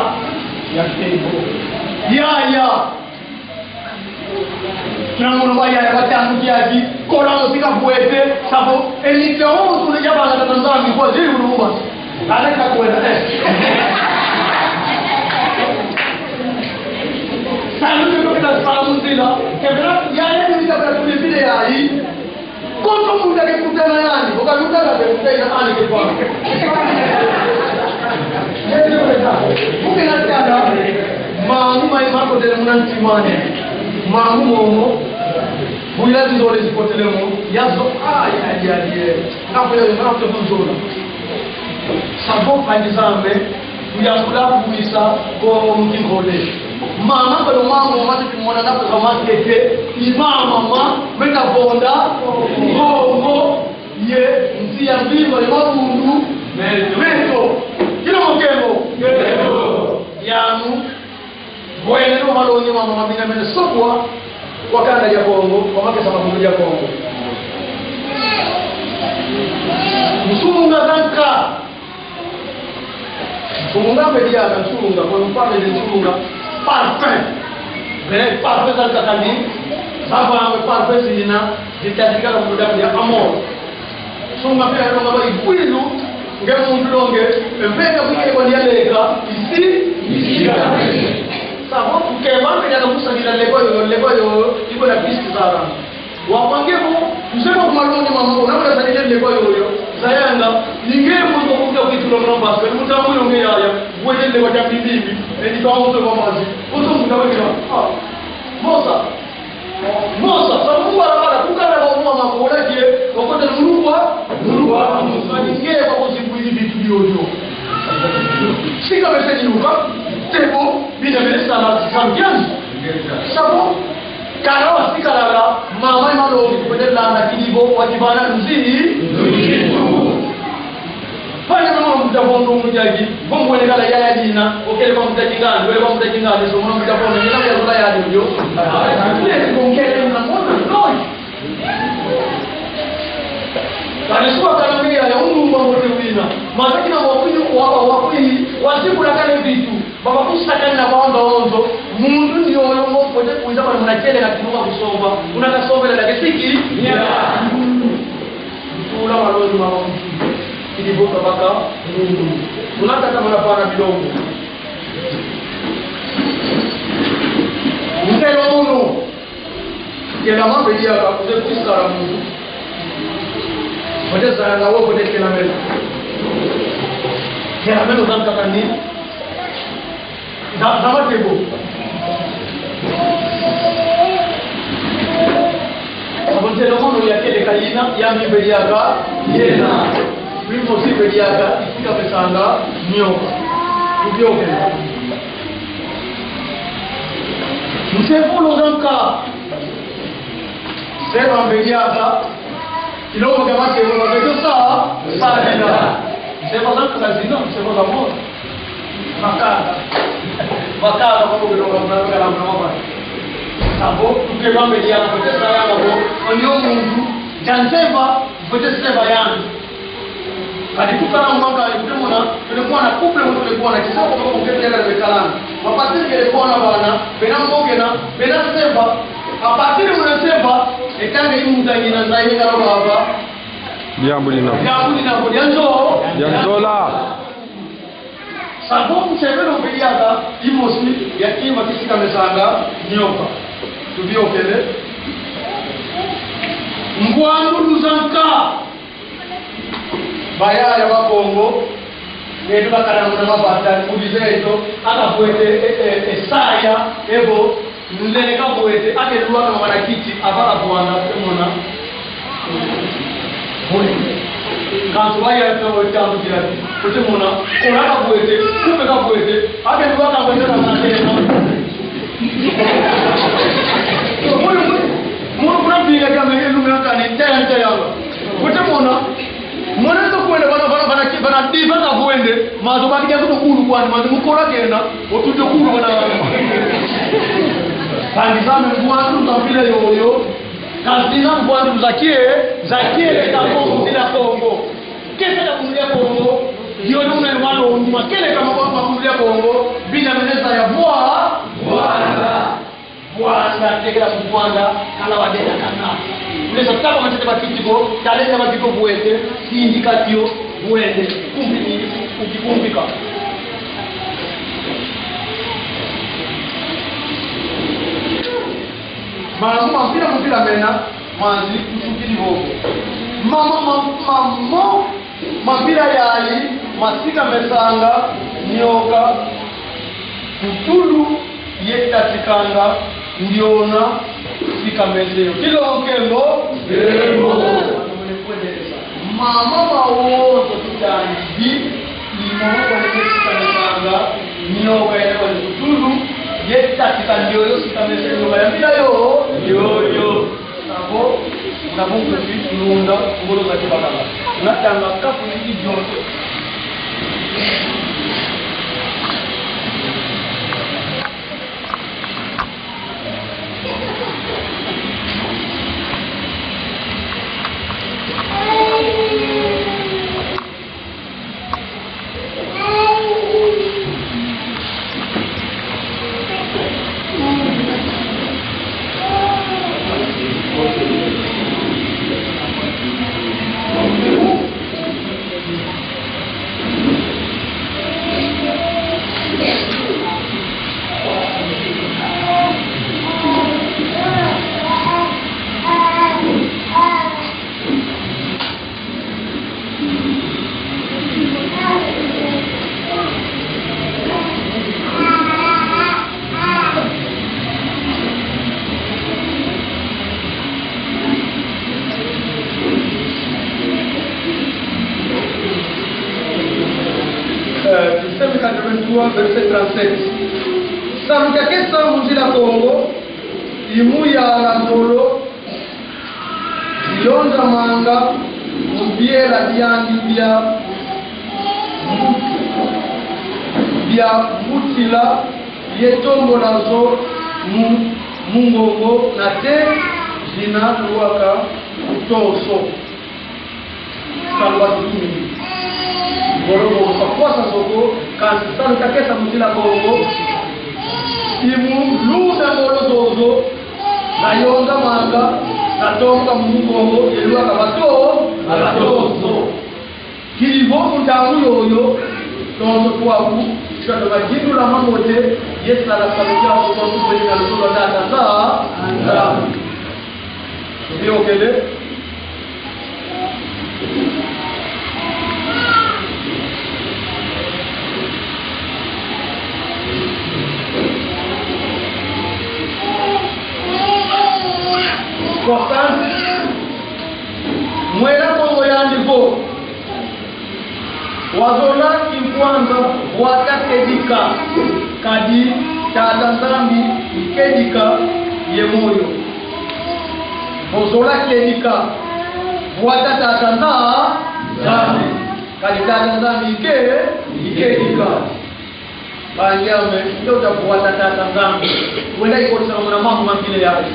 Ya kembo. Ya, ya. Tuna mono ba ya, ya batangu kiaki, kola musika bwete, sabo, elite o, tuna ya bana tata Nzambi, kwa zili uluba. Kala kakwenda, eh. Sanu ke kota sala munzila. Kebela, ya ye ni kabela kule vile ya yi. Koto munda ke kutana yani. Oka luta la ke kutana yani ke kwa. Yeye ndio kwa. Buke na tada. Mangu mai mako de muna ntimane. Mangu momo. Buyila zizole zikotele mo. Yazo. Ay, ay, ay, ay. Ngapo ya, ngapo ya kunzola. Sabo mpangi zame, kuyakula kuisa ko mukingole. Mama kalo mama mati kimona na kwa matete, i mama ma, meta bonda, ngo, ngo, ye, nsi ya mvimba, ye mabundu, meto. Meto. Kina mukemo. Meto. Yanu, Bwene no malongi ma mama mina mene sokwa, kwa kanda ya Kongo, kwa makesa makulu ya Kongo. Nsunga za nka. Nsunga mpe diaka nsunga, kwa mpame ni nsunga. Parfum. Bene parfum za nka kani. Baba ame parfum zina, zitadika na muda ya amor. Nsunga mpe yalonga ba ikwilu, nge muntu longe, mpe ka kuye kwa yaleka, isi, isi. Sabo, kukeba, mpe yaka kusadila leko yo, leko yo, iko na piste zara. Wa kwa nge mo, msema kwa malongi mama, una kwa sadila leko yo yo, zayanga, ni nge mo kwa kuta kuitula mwana mbasi, kwa kuta mwana nge yaya, wete leko ya bibi, eni kwa mtu kwa mazi, kutu mtu kwa kila, ah, mosa, Mosa, sa mu balabala, kukala ba mwa makola kie, okote mulukwa, mulukwa, mani nge ba kosi kuizi bitu biobio. Sika bese ni luka, tebo, bina bele sala, sambiani. Sabo, kala wa sika lala, mama imalo, kwende landa, kidibo, wa kibana, nzi. Fanya mama mbuta bondo mujagi, bombo ne kala yaya dina, okele kwa mbuta kingani, wele kwa mbuta kingani, so mwana mbuta bondo, nina ya kula ya dio. Kule kongele na mwana, no. Kani suwa kala mimi ya undu mwa mbote wina. Mataki na wakui, wa, wa, wakui, wasiku na kale vitu. Baba kusaka na wanga onzo, muntu ndi oyo ngo kote kuiza kwa muna kiele na kiluma kusomba. Una kasomba na kesiki? Ya. Tula malongi ma muntu. Kidi boka baka muntu. Tuna tata mwana bana bilongo. Ntelo munu. Kela mambe diaka, kuze kusikala muntu. Kote zala na wo, kote kela mela. Yameno za nkaka ni za, za matebo. Abo nzela mono ya kele kayina, ya mimbe diaka yena. Mimo si mbe diaka, isika mesanga nioka. Ubiokele. Msevulo za nka. Seva mbe diaka. Kilongo kia matebo, mavete sa, sa dina. Seva za nka zina, seva za mono. Makala. Makala, kwa kukilo kwa mwana, kwa mwana, kwa mwana. Sabo, tukeba mbe diaka, mvete sa yanga bo. Onyo muntu, dia nzeva, mvete seva yanga. Kadi tukala mwanga, kadi kutemona, tule kuwa na couple, tule kuwa na kisoko, kwa kuketela, tule kalanga. Mapatiri kele kuwa na bana, bena mboke na, bena seva. Mapatiri muna seva, etanga imundangi na nzai ngalo baba. Diambu dina. Diambu dina, bo dianzo. Dianzola. Sabo msevelo mpe diaka, imosi, ya kima kisika mesanga, nioka. Tubiokele. Ngwandu luzanka. Bayaya ba Kongo, eto bakala muna mabata, kudize eto, aka bwete, e, e, e, saya, ebo, nlele ka bwete, ake lwaka mwana kiti, abaka bwana, kutemona. Bwete. Kansi waya eto, eto, eto, kutemona, kola ka bwete, kupe ka bwete, ake lwaka bwete, ka mwana kiti. Mwana, mwana, mwana, kuna mpila kama ile lumina kani, tela, tela. Kutemona, mwana nto kwenda bana, bana, bana, ki-, bana diva ka bwende, mazo bakija kuto kulu kwani, mazo mukola kena, otuto kulu bana. Bandi zame mvwandu za mpila yoyo, kazina mvwandu za kie, za kiele kia Kongo, zina Kongo. Kesa ya Bundu dia Kongo, yo nuna ni walo, ni makele kama kwa Bundu dia Kongo, bina meneza ya vwa, vwa. Vwanda, tekela ku vwanda, kala wa dela kana. Lesa taba matete ba kiti ko, taleta ba kiti ko bwete, sindika kio, bwende, kumpi ni, uki kumpika. Mamu mampila mpila mena, manzi kusukidi bobo. Mama, mama, mama, mampila yali, masika mesanga, nioka, kutulu, ye tatikanga, ndiona, sika meseo. Kilongo nkembo? Nkembo. Mama mawonso tutangidi, ni mama kwa nike sika mesanga, nioka yene kwa kutulu, ye tatika ndioyo sika meseo, nioka ya mpila yo? Yo, yo. Sabo, na bungu si lunda, ngolo za kibakala. Natanga kapu ni kidioto. Euh, Psaume quatre-vingt-trois, verset trente-sept. Salu kia kesa mu nzila Kongo, i mu yala ngolo, zionzamanga mu biela biandi bia mbu-, bia mbutila, ye tombola zo mu, mu ngongo, nate zina lwaka ku toso. Salu ba tutumini. Ngolo ngolo sa kwasa zo ko, kansi salu kia kesa mu nzila Kongo, i mu lunda ngolo zozo, zayonzamanga, zatomboka mu ngongo, ye lwaka bato, batoso. Kidi vo mu ntangu yoyo, tonso twaku, twato madindula mambote, ye sala salu kiaku, tonso kwenda luzolo na tata, nda. Tubiokele. Importante. Mwela Kongo yandi vo: wazola kinkwanza, vwata kedika, kadi Tata Nzambi i kedika ye moyo. Vo zola kedika, vwata Tata Nza-, Nzambi, kadi Tata Nzambi i ke-, i kedika. Mpangi ame, ndio utavwata Tata Nzambi. Wenda ikotisa muna mambu ma mpila yayi.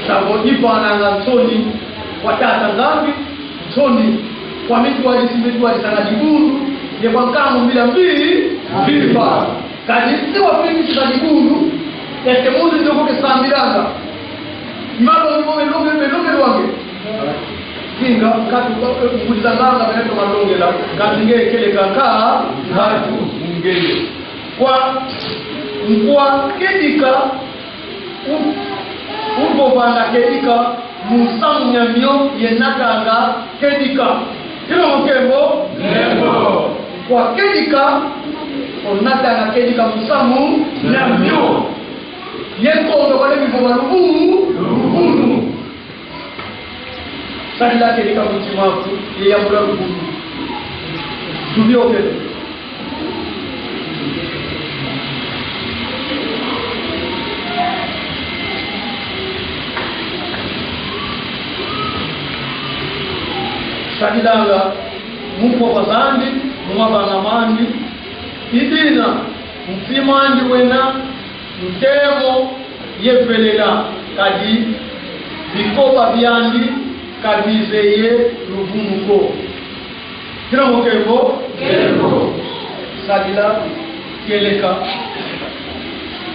Savo ivananga nsoni kwa Tata Nzambi, nsoni kwa mitwadisi, mitwadisanga dibundu, ye kwa nkangu mbila mbi-, mvimba. Kadi si wafweti kisa dibundu, est-ce que muntu ndio ko ke sambilanga? Mabo mo me longe, me longe lwange. Kinga, nkatu, ngudi za nganga, bene to malongela, nkatu nge kele kaka, nkatu, ngeye. Kwa, nkwa kedika, u-, uvovanga kedika, musamu mia mio ye natanga kedika. Kilo nkembo? Nkembo. Kwa kedika, o natanga kedika musamu mia mio. Ye kondo wale mivova luvunu, luvunu. Sadila kedika mu ntima aku, ye yambula luvunu. Tubiokele. Sadilanga mu nkoba zandi, mu mavanga mandi, i dina, ntima andi wena ntemo ye velela, kadi bikoba biandi ka bizeye luvunu ko. Kilo nkembo? Nkembo. Sadila kieleka.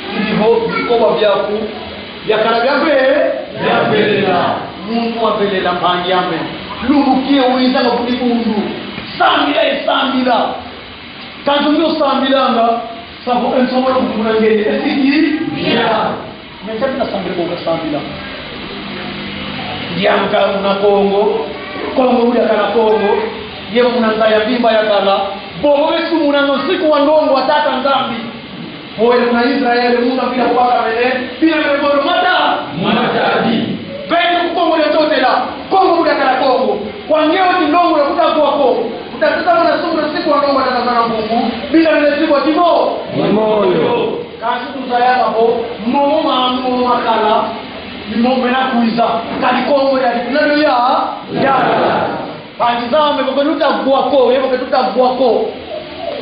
Kidi vo bikoba biaku biakala bia ve-, bia velela. Muntu wa velela, mpangi ame. Lumbu kie wizanga ku dibundu. Sambila, e sambila. Kansi ndio sambilanga, savo e nsomola kukuna ngeye, esiki? Ya. Mesa tina sambila boka sambila. Dianka muna Kongo, Kongo udia kana Kongo, ye muna nza ya bimba ya kala, bobo besu muna nsiku wa ndongo wa Tata Nzambi. Oye muna Israele, muna bila kwa kamene, bila mene bolo mata. Matadi. Beno ku Kongo dia Ntotela, Kongo udia kana Kongo. Kwa ngeye oti ndongo ya kuta kwa ko. Utatata mwana sungula siku wa ndongo ya tata na mpungu, bila nene siku wa timo. Moyo. Kansi tuzayanga ko, momo manu, momo makala, ni momo mena kwiza. Kadi Kongo ya, nalo ya, ya. Mpangi zame, vo ke luta vwa ko, ye vo ke tuta vwa ko.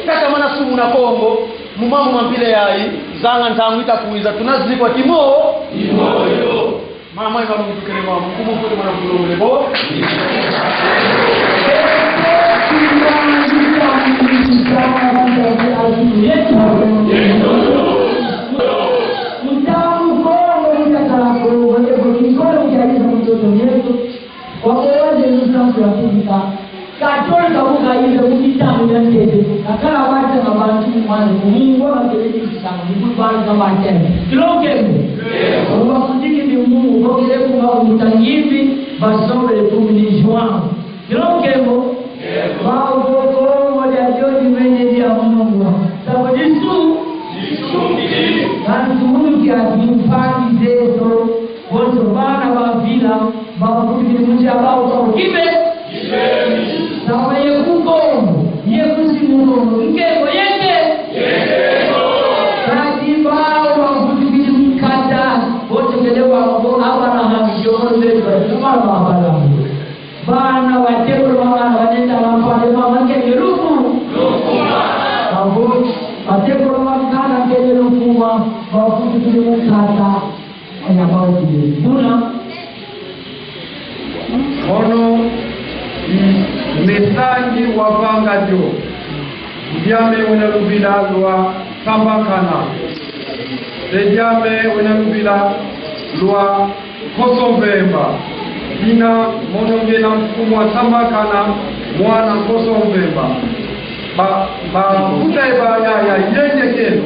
Tatamana sumuna Kongo, mu mambu ma mpila yayi, zanga ntangu ita kwiza, tuna zikwa timo. Timoyo. Mama, ima mutukele mama, nkumu kule mwana kulongele bo. Ntangu Kongo, luta kala Kongo, ye vo kinkole kializa mu ntoto mieto. Kwa kuwa Yesu Kristu ya kufika. Katolika kuka yize mu mitangu mia ntete. Kakala bata na bantu mu mwana, mu mungu wa kelele kisanga, mu kubanza bata. Kilo nkembo. Uwa kutiki ni mungu, kokele kuma umutangivi, basobele kumi ni João. Kilo nkembo. Bau koko, moja jodi mwenye dia mungu. Sabo Yesu. Kansi munu kia kimpangi zeto. Bonso bana ba vila, bavutukidi mu nzila bau kwa kibe. Sawa ye kuko, ye kusimuno, nkeko yeke. Kadi bau bavutukidi mu nkata, bonso kele wabo Abraham, Joseph, Abraham. Bana batekolo ba bana banenda ba mpale ba makenge luku. Babo, batekolo ba nkana nkenge luku, bavutukidi mu nkata. Aya bau kibuna. Mono, mm, mesangi wavanga dio. Diame wena luvila lwa Sambakana. Se diame wena luvila lwa Nkoso Mvemba. Dina mono ngena mfumu wa Sambakana, mwana Nkoso Mvemba. Ba, ba, kuta eba ya, ya, yenge keno.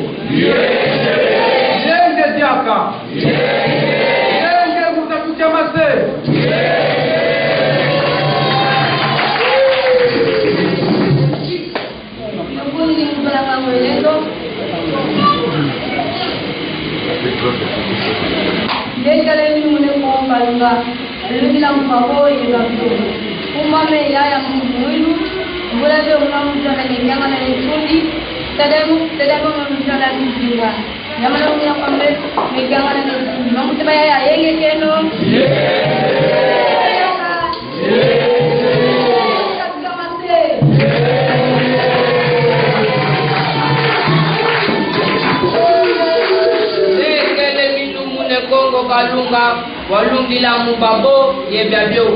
Yenge diaka. Yenge kuta kutia mase. Nabuni ni mvula ka mwelezo. Yengele ni mune komba. Nga, lungila mu babo ye babio. Kumba me yaya mu mwilu, ngula be una mu zana ne yanga na ne kundi, tademu, tademu mu zana ne zinga. Yamana mu yanga me, me yanga na ne kundi. Mamu te ba yaya yenge keno. Lekele minu mu Ne Kongo Kalunga, walungila mu babo ye biabio.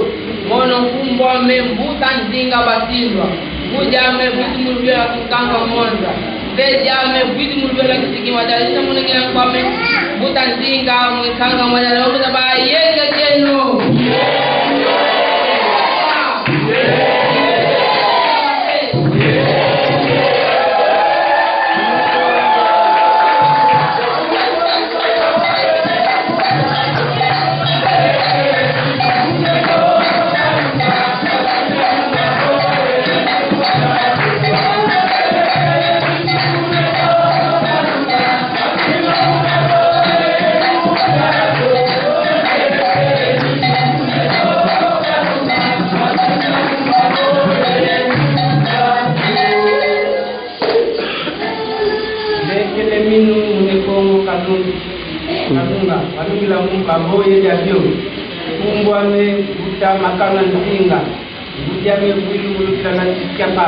Mono nkumbu ame Mbuta Nzinga Basindwa. Ngudi ame Vwizi mu luviola Kinkanga Mwanza. Nzedi ame Vwizi mu luviola Kisikima. Dadi na munengela nkwame Mbuta Nzinga Mwinkanga Mwanza. Lomba ba yenge keno. Lekele minu mu Ne Kongo Kalunga, Kalunga, walungila mu babo ye biabio. Nkumbu ame Mbuta Makana Nzinga. Ngudi ame Vwilu mu luviola Kinkamba.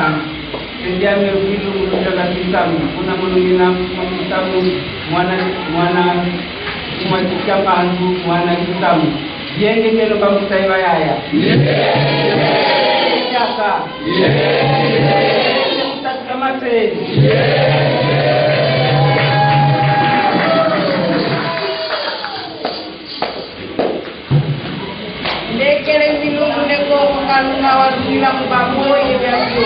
Nzedi ame Vwilu mu luviola Kisamu. Kuna mono ngina mfumu a Kisamu, mwana, mwana, mfumu a Kinkamba, mwana Kisamu. Yenge keno bambuta ye bayaya. Yaka. Mbuta Kiamate. Lekele minu mu Ne Kongo Kalunga, walungila mu babo ye biabio.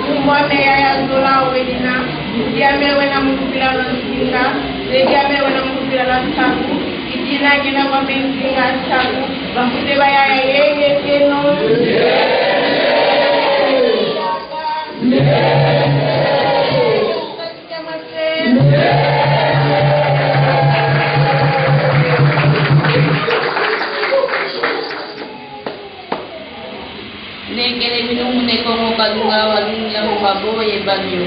Nkumbu ame Yaya Zola Wedina. Ngudi ame wena mu luvila lwa Nzinga. Nzedi ame wena mu luvila lwa Nsaku. I dina ngina kwame Nzinga Nsaku. Bambuta ye bayaya yenge keno. Lekele minu mu Ne Kongo Kalunga, walungila mu babo ye babio.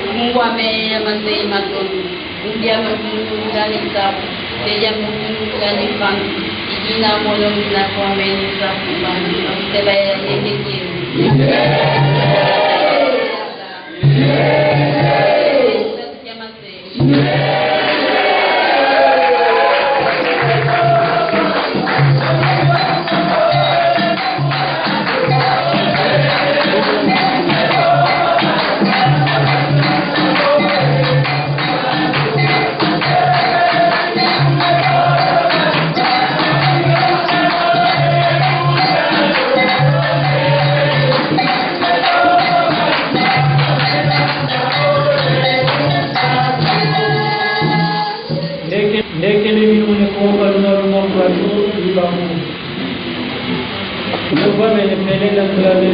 Nkumbu ame Yaya Manzeye Matondo. Ngudi ame Vwilu Ndani Nsaku. Nzedi ame Vwilu Ndani Mpangi. I dina mono ngina kwame Nsaku Mpangi. Bambuta ye bayaya yenge keno. Ndeke, ndeke ne bino mune komba luna luna kwa tu, iba mu. Leo kwa mene pele na tulale.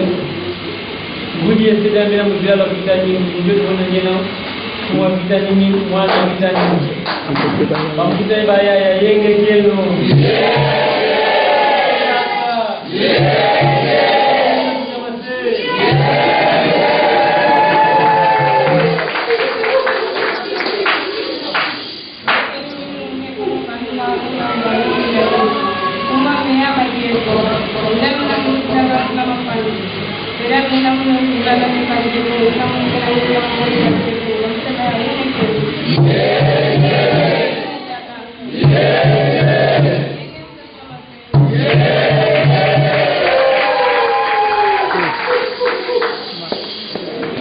Ngudi ye sida mina muzila la vita nyingi, ndio tuona nyena, kwa vita nyingi, mwana vita nyingi. Bambuta ye bayaya yenge keno.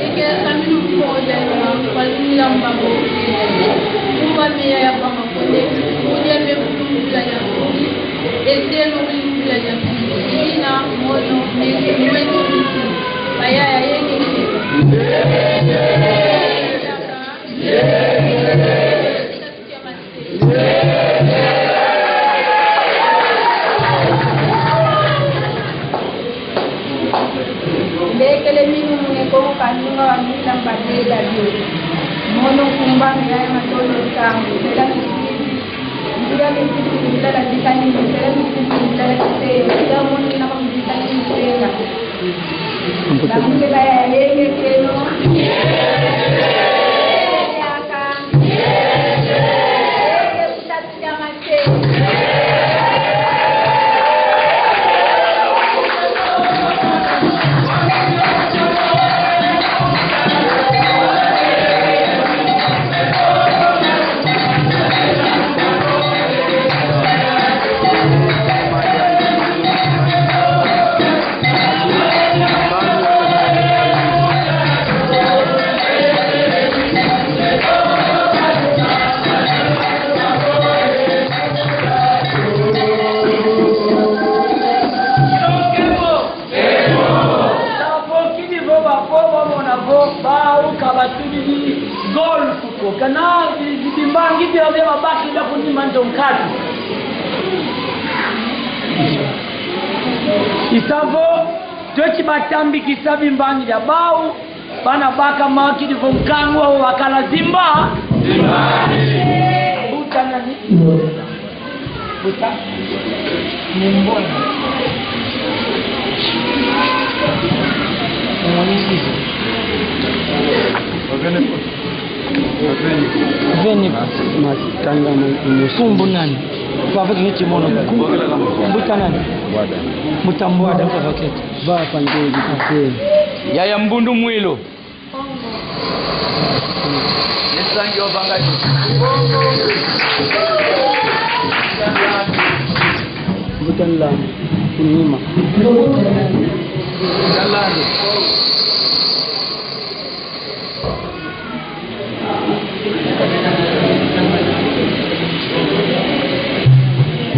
Yeke saminu mpo ya yuma, kwa lumila mbabo. Kumba meya ya Bamakonde, kudia me kulungula ya kuli, ete no kulungula ya kuli, ina mono, mezi, mezi, mezi, bayaya yeke. Ndekele minu mune Kongo Kalunga wa mina mbadela bio. Mono kumba mina ya matolo nsangu, tela kikidi. Ya misisi bilala zitani mutela, misisi bilala kise. Ya moni na misisi zitani mutela. Ambuta. Na mutela ya yenge keno. Yaka. Yenge kutatu ya mate. Vo kidi vo bavo bamona vo bau ka batudidi golf ko, kana zi-, zimbangi bia bia babakila ku nima nzo nkatu. I sa vo tweti batambikisa bimbangi bia bau, bana baka makidi vo nkangu au wakala zimba. Mbuta nani? Mbuta. Ni mbona. Mwanisizo. Veni. Mas-, mas-, kanga ma-, nkumbu nani? Kwa vete niti mono. Mbuta nani? Mbuta Mbwada, kwa vete. Va pandeli kise. Yaya Mbundu Mwilu. Mbuta Nlandu, ku nima.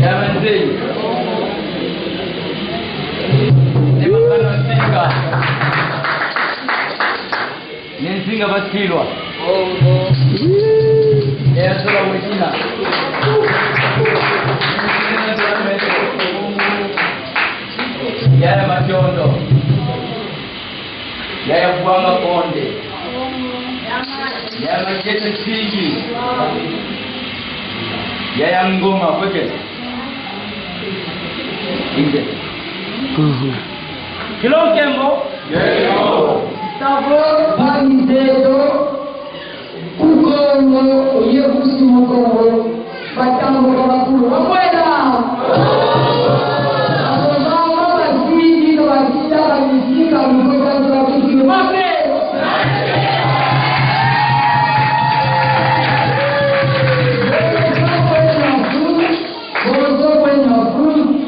Ya manze. Ni mabana nsinga. Ni nsinga basilwa. Ya sola wekina. Yaya Matondo. Yaya Bwanga Konde. Yaya Makete Sigi. Yaya Ngoma, kweke. Inge. Mhm. Kilo nkembo. Nkembo. Savo. Bani zeto. Ku Kongo, ye kusi mu Kongo, batambo ba bakulu. Bakwela. Abo baba basidi, ka basita, ka misika, mikota, ka bakiki, bape. Bonso kwenda fu,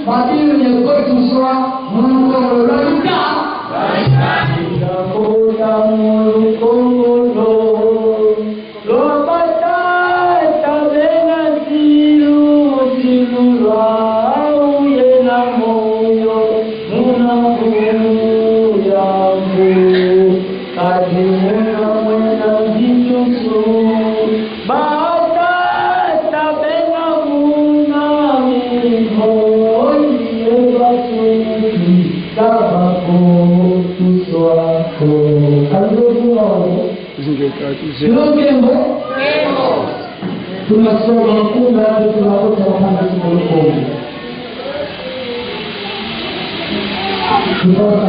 babile ko tuswa, mu Kongo lwa luta. Kota mu Kongo. Lwa batata bena silu, silu lwau yena moyo, muna mvu ya mvu, kadi muna mwena zitusu. Batata bena muna mimoi, ye basuki, kabako, tuswako. Kadi muna Zingeka, ze- Kilo nkembo. Tunasoma kuna, tunakota mapanga, tunalukongo. Tunasoma.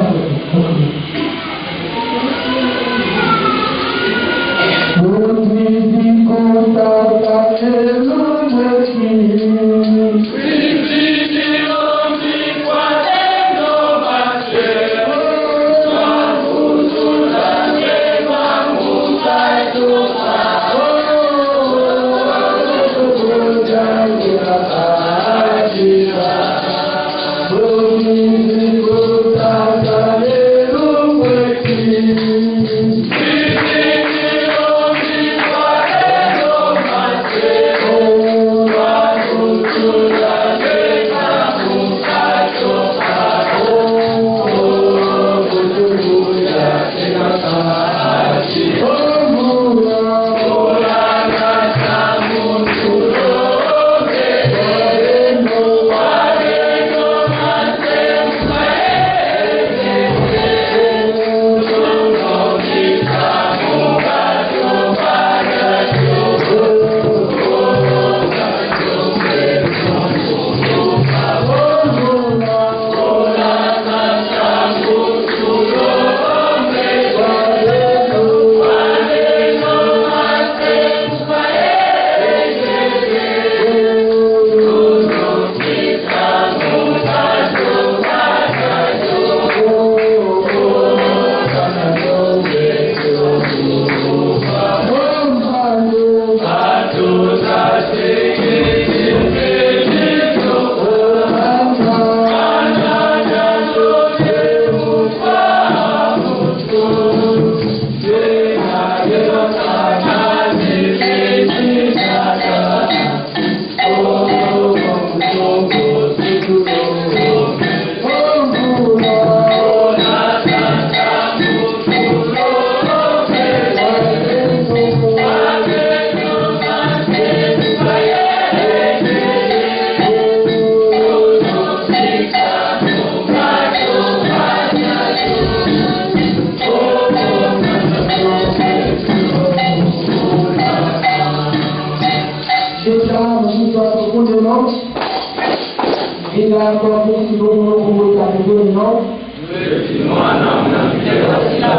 Mwana muna mvita ya sila,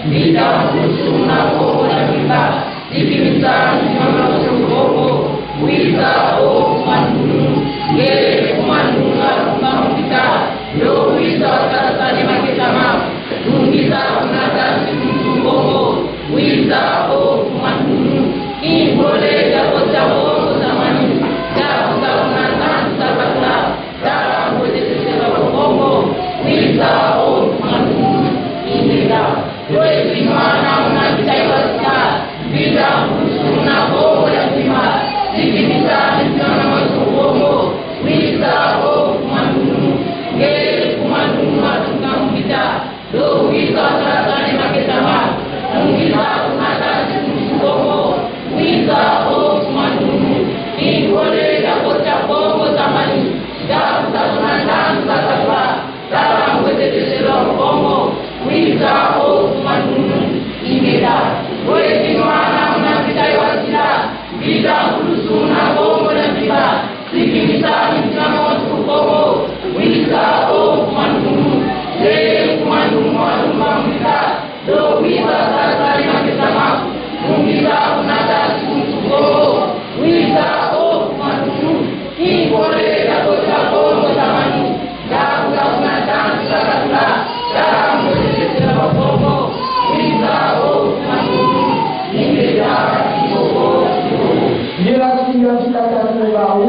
mvita, nkulusu na Kongo na mvimba, sikimisa ntima muna Kongo, wiza o Mfumu a Ndundu, ngeye Mfumu a Ndundu, a Mfumu a mvita, yo wiza sasa ni makesa maku, lungisa kuna tansi nkulusu Kongo, wiza o Mfumu a Ndundu, i mpole ya kota Kongo za mani, ya kuta kuna tansi za bakula, Tala, ngwete sesela Kongo, wiza o Mfumu a Ndundu, ingeta. Yo eti mwana muna mvita ya sila, mvita, nkulusu na Kongo ya mvimba, sikimisa ntima muna Kongo, wiza o Mfumu a Ndundu, ngeye Mfumu a Ndundu, a Mfumu a mvita, yo wiza sasa ni makesa maku, lungisa kuna tansi nkulusu Kongo, wiza o Mfumu a Ndundu, i mpole ya kota Kongo za mani, ya kuta kuna tansi za bakula, tala, ngwete sesela Kongo, wiza o Mfumu a Ndundu, ingeta. Yo eti mwana muna mvita ya sila, mvita, nkulusu na Kongo na mvimba, sikimisa ntima muna Kongo, wiza o Mfumu a Ndundu, ngeye Mfumu a Ndundu, a Mfumu a mvita, yo wiza sasa ni makesa maku, lungisa kuna tansi nkulusu Kongo, wiza o Mfumu a Ndundu, i mpole ya kota Kongo za mani, ya kuta kuna tansi za bakula, tala, ngwete sesela Kongo, wiza o Mfumu a Ndundu, ingeta, i bobo, i bobo. Ngila singa sika tatu bau.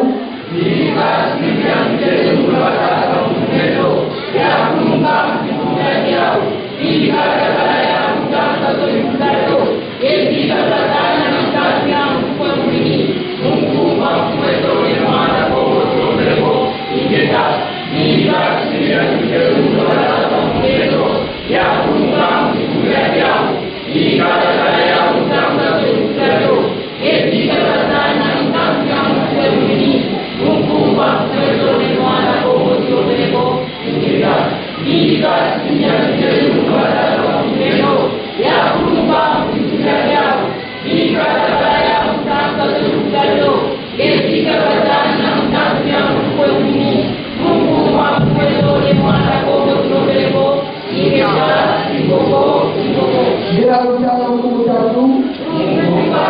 Ingeta, i bobo, i bobo. Ngila kutanga nkumu tatu. Ingeta.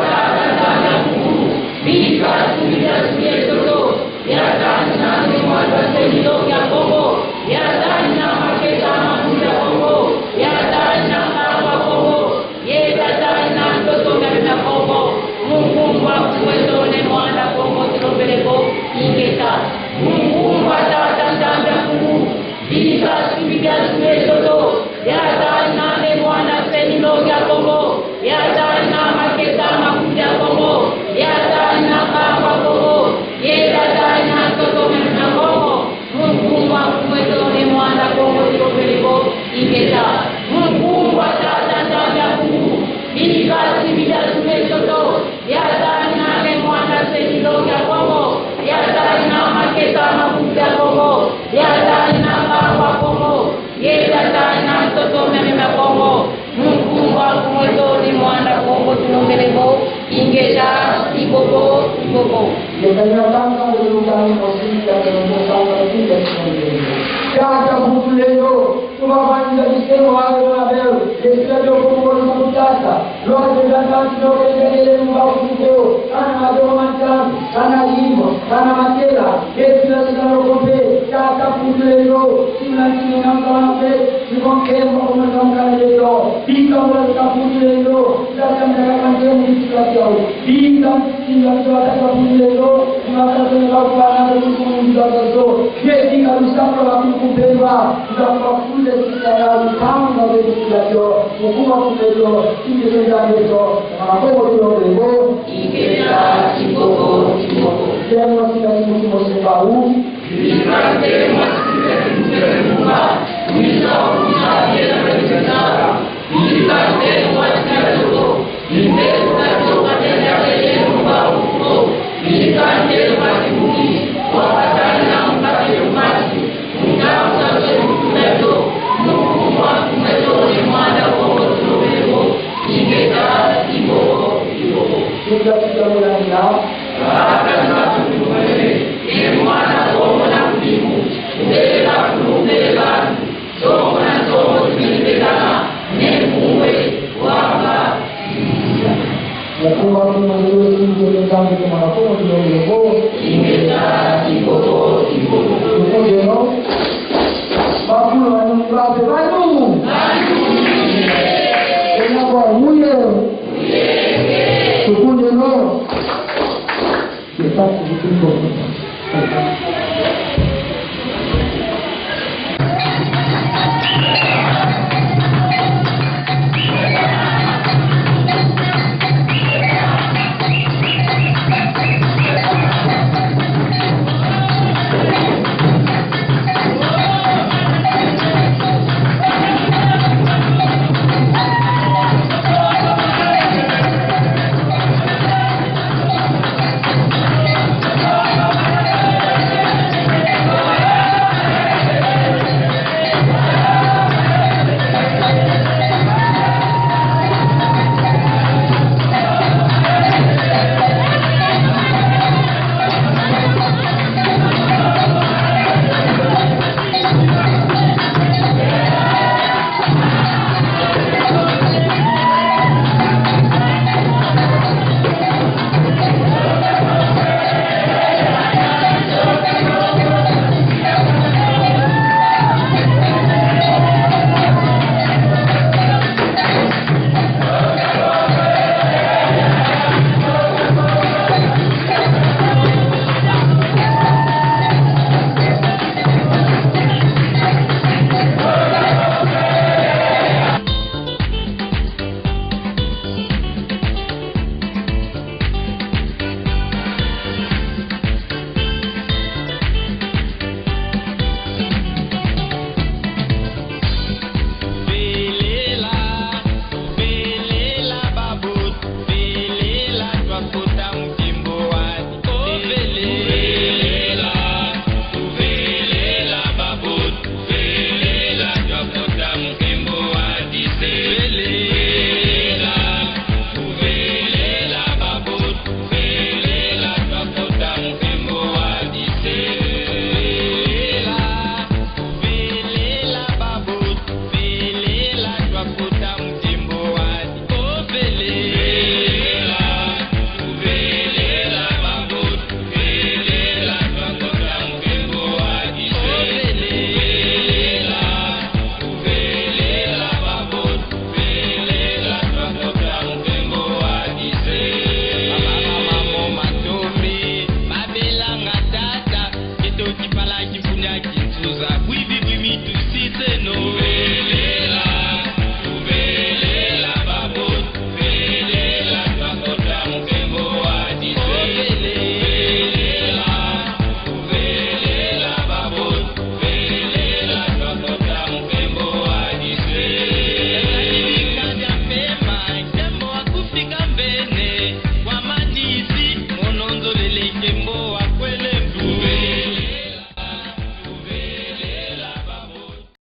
Mu nkumbu a Mfumu eto Ne Mwanda Kongo tulombele vo: Ingeta. Mu nkumbu a Tata Nzambi a Mpungu, vika nsuni dia nsusu eto. Yatanina Ne Mwanda Seni Nlongi a Kongo. Yatanina makesa ma Mpungu a Kongo. Yatanina nkangu a Kongo. Yatanina ntoto mia Kongo. Mu nkumbu a Mfumu eto Ne Mwanda Kongo tulombele vo: Ingeta. Mu nkumbu a Tata Nzambi a Mpungu, vika nsuni dia nsusu eto. Yatanina Ne Mwanda Seni Nlongi a Kongo. Yatanina makesa ma Mpungu a Kongo. Yatanina nkangu a Kongo. Yatanina ntoto mia Kongo. Mu nkumbu a Mfumu eto Ne Mwanda Kongo tulombele vo: Ingeta, i bobo, i bobo. Ingeta. Tata Mpungu Tulendo, tuvavangila bisengo biaku, bisengo biaku, biaku, biaku, biaku, biaku, biaku, biaku, lwate lwa ntantu, lwate lwa ntantu, lwate lwa ntantu, kana madomo ma ntantu, kana yimbo, kana makela, yetu na sina loko mpe, Tata Mpungu Tulendo, sina ntini na nkama mpe, siko nkembo kwa mwana mkana yeto, bika mwana Tata Mpungu Tulendo, Tata mwana kwa nkembo, bika kiau, bika, sina Tata Mpungu Tulendo, sina Tata Mpungu Tulendo, bika lusapo lwa Mpungu Mpemba, nza kwa kule sisa ya lupangu na wetu ya yo, mkuu wa kumelo, sisi ndio ndio. Mama Kongo tulombele vo: Ingeta, i bobo, i bobo. Temo sika simu simu simu bau. Ingeta, i bobo, i bobo. Ingeta, i bobo. Bavova nu? Ena kwa muye. Tukunde no. Velela, velela babote, velela twakota mu nkembo wa Di-, oh, velela, velela babote, velela twakota mu nkembo wa Di-, velela, velela babote, velela twakota mu nkembo wa Di-, velela, velela babote, velela twakota mu nkembo wa Di-, oh, velela, velela babote, velela twakota mu nkembo wa Di-, oh, velela, velela babote, velela twakota mu nkembo wa Di-, bamama mo matombi, babelanga tata, keto kipala kifunia kinsuza, bwibi bwi mitu siseno.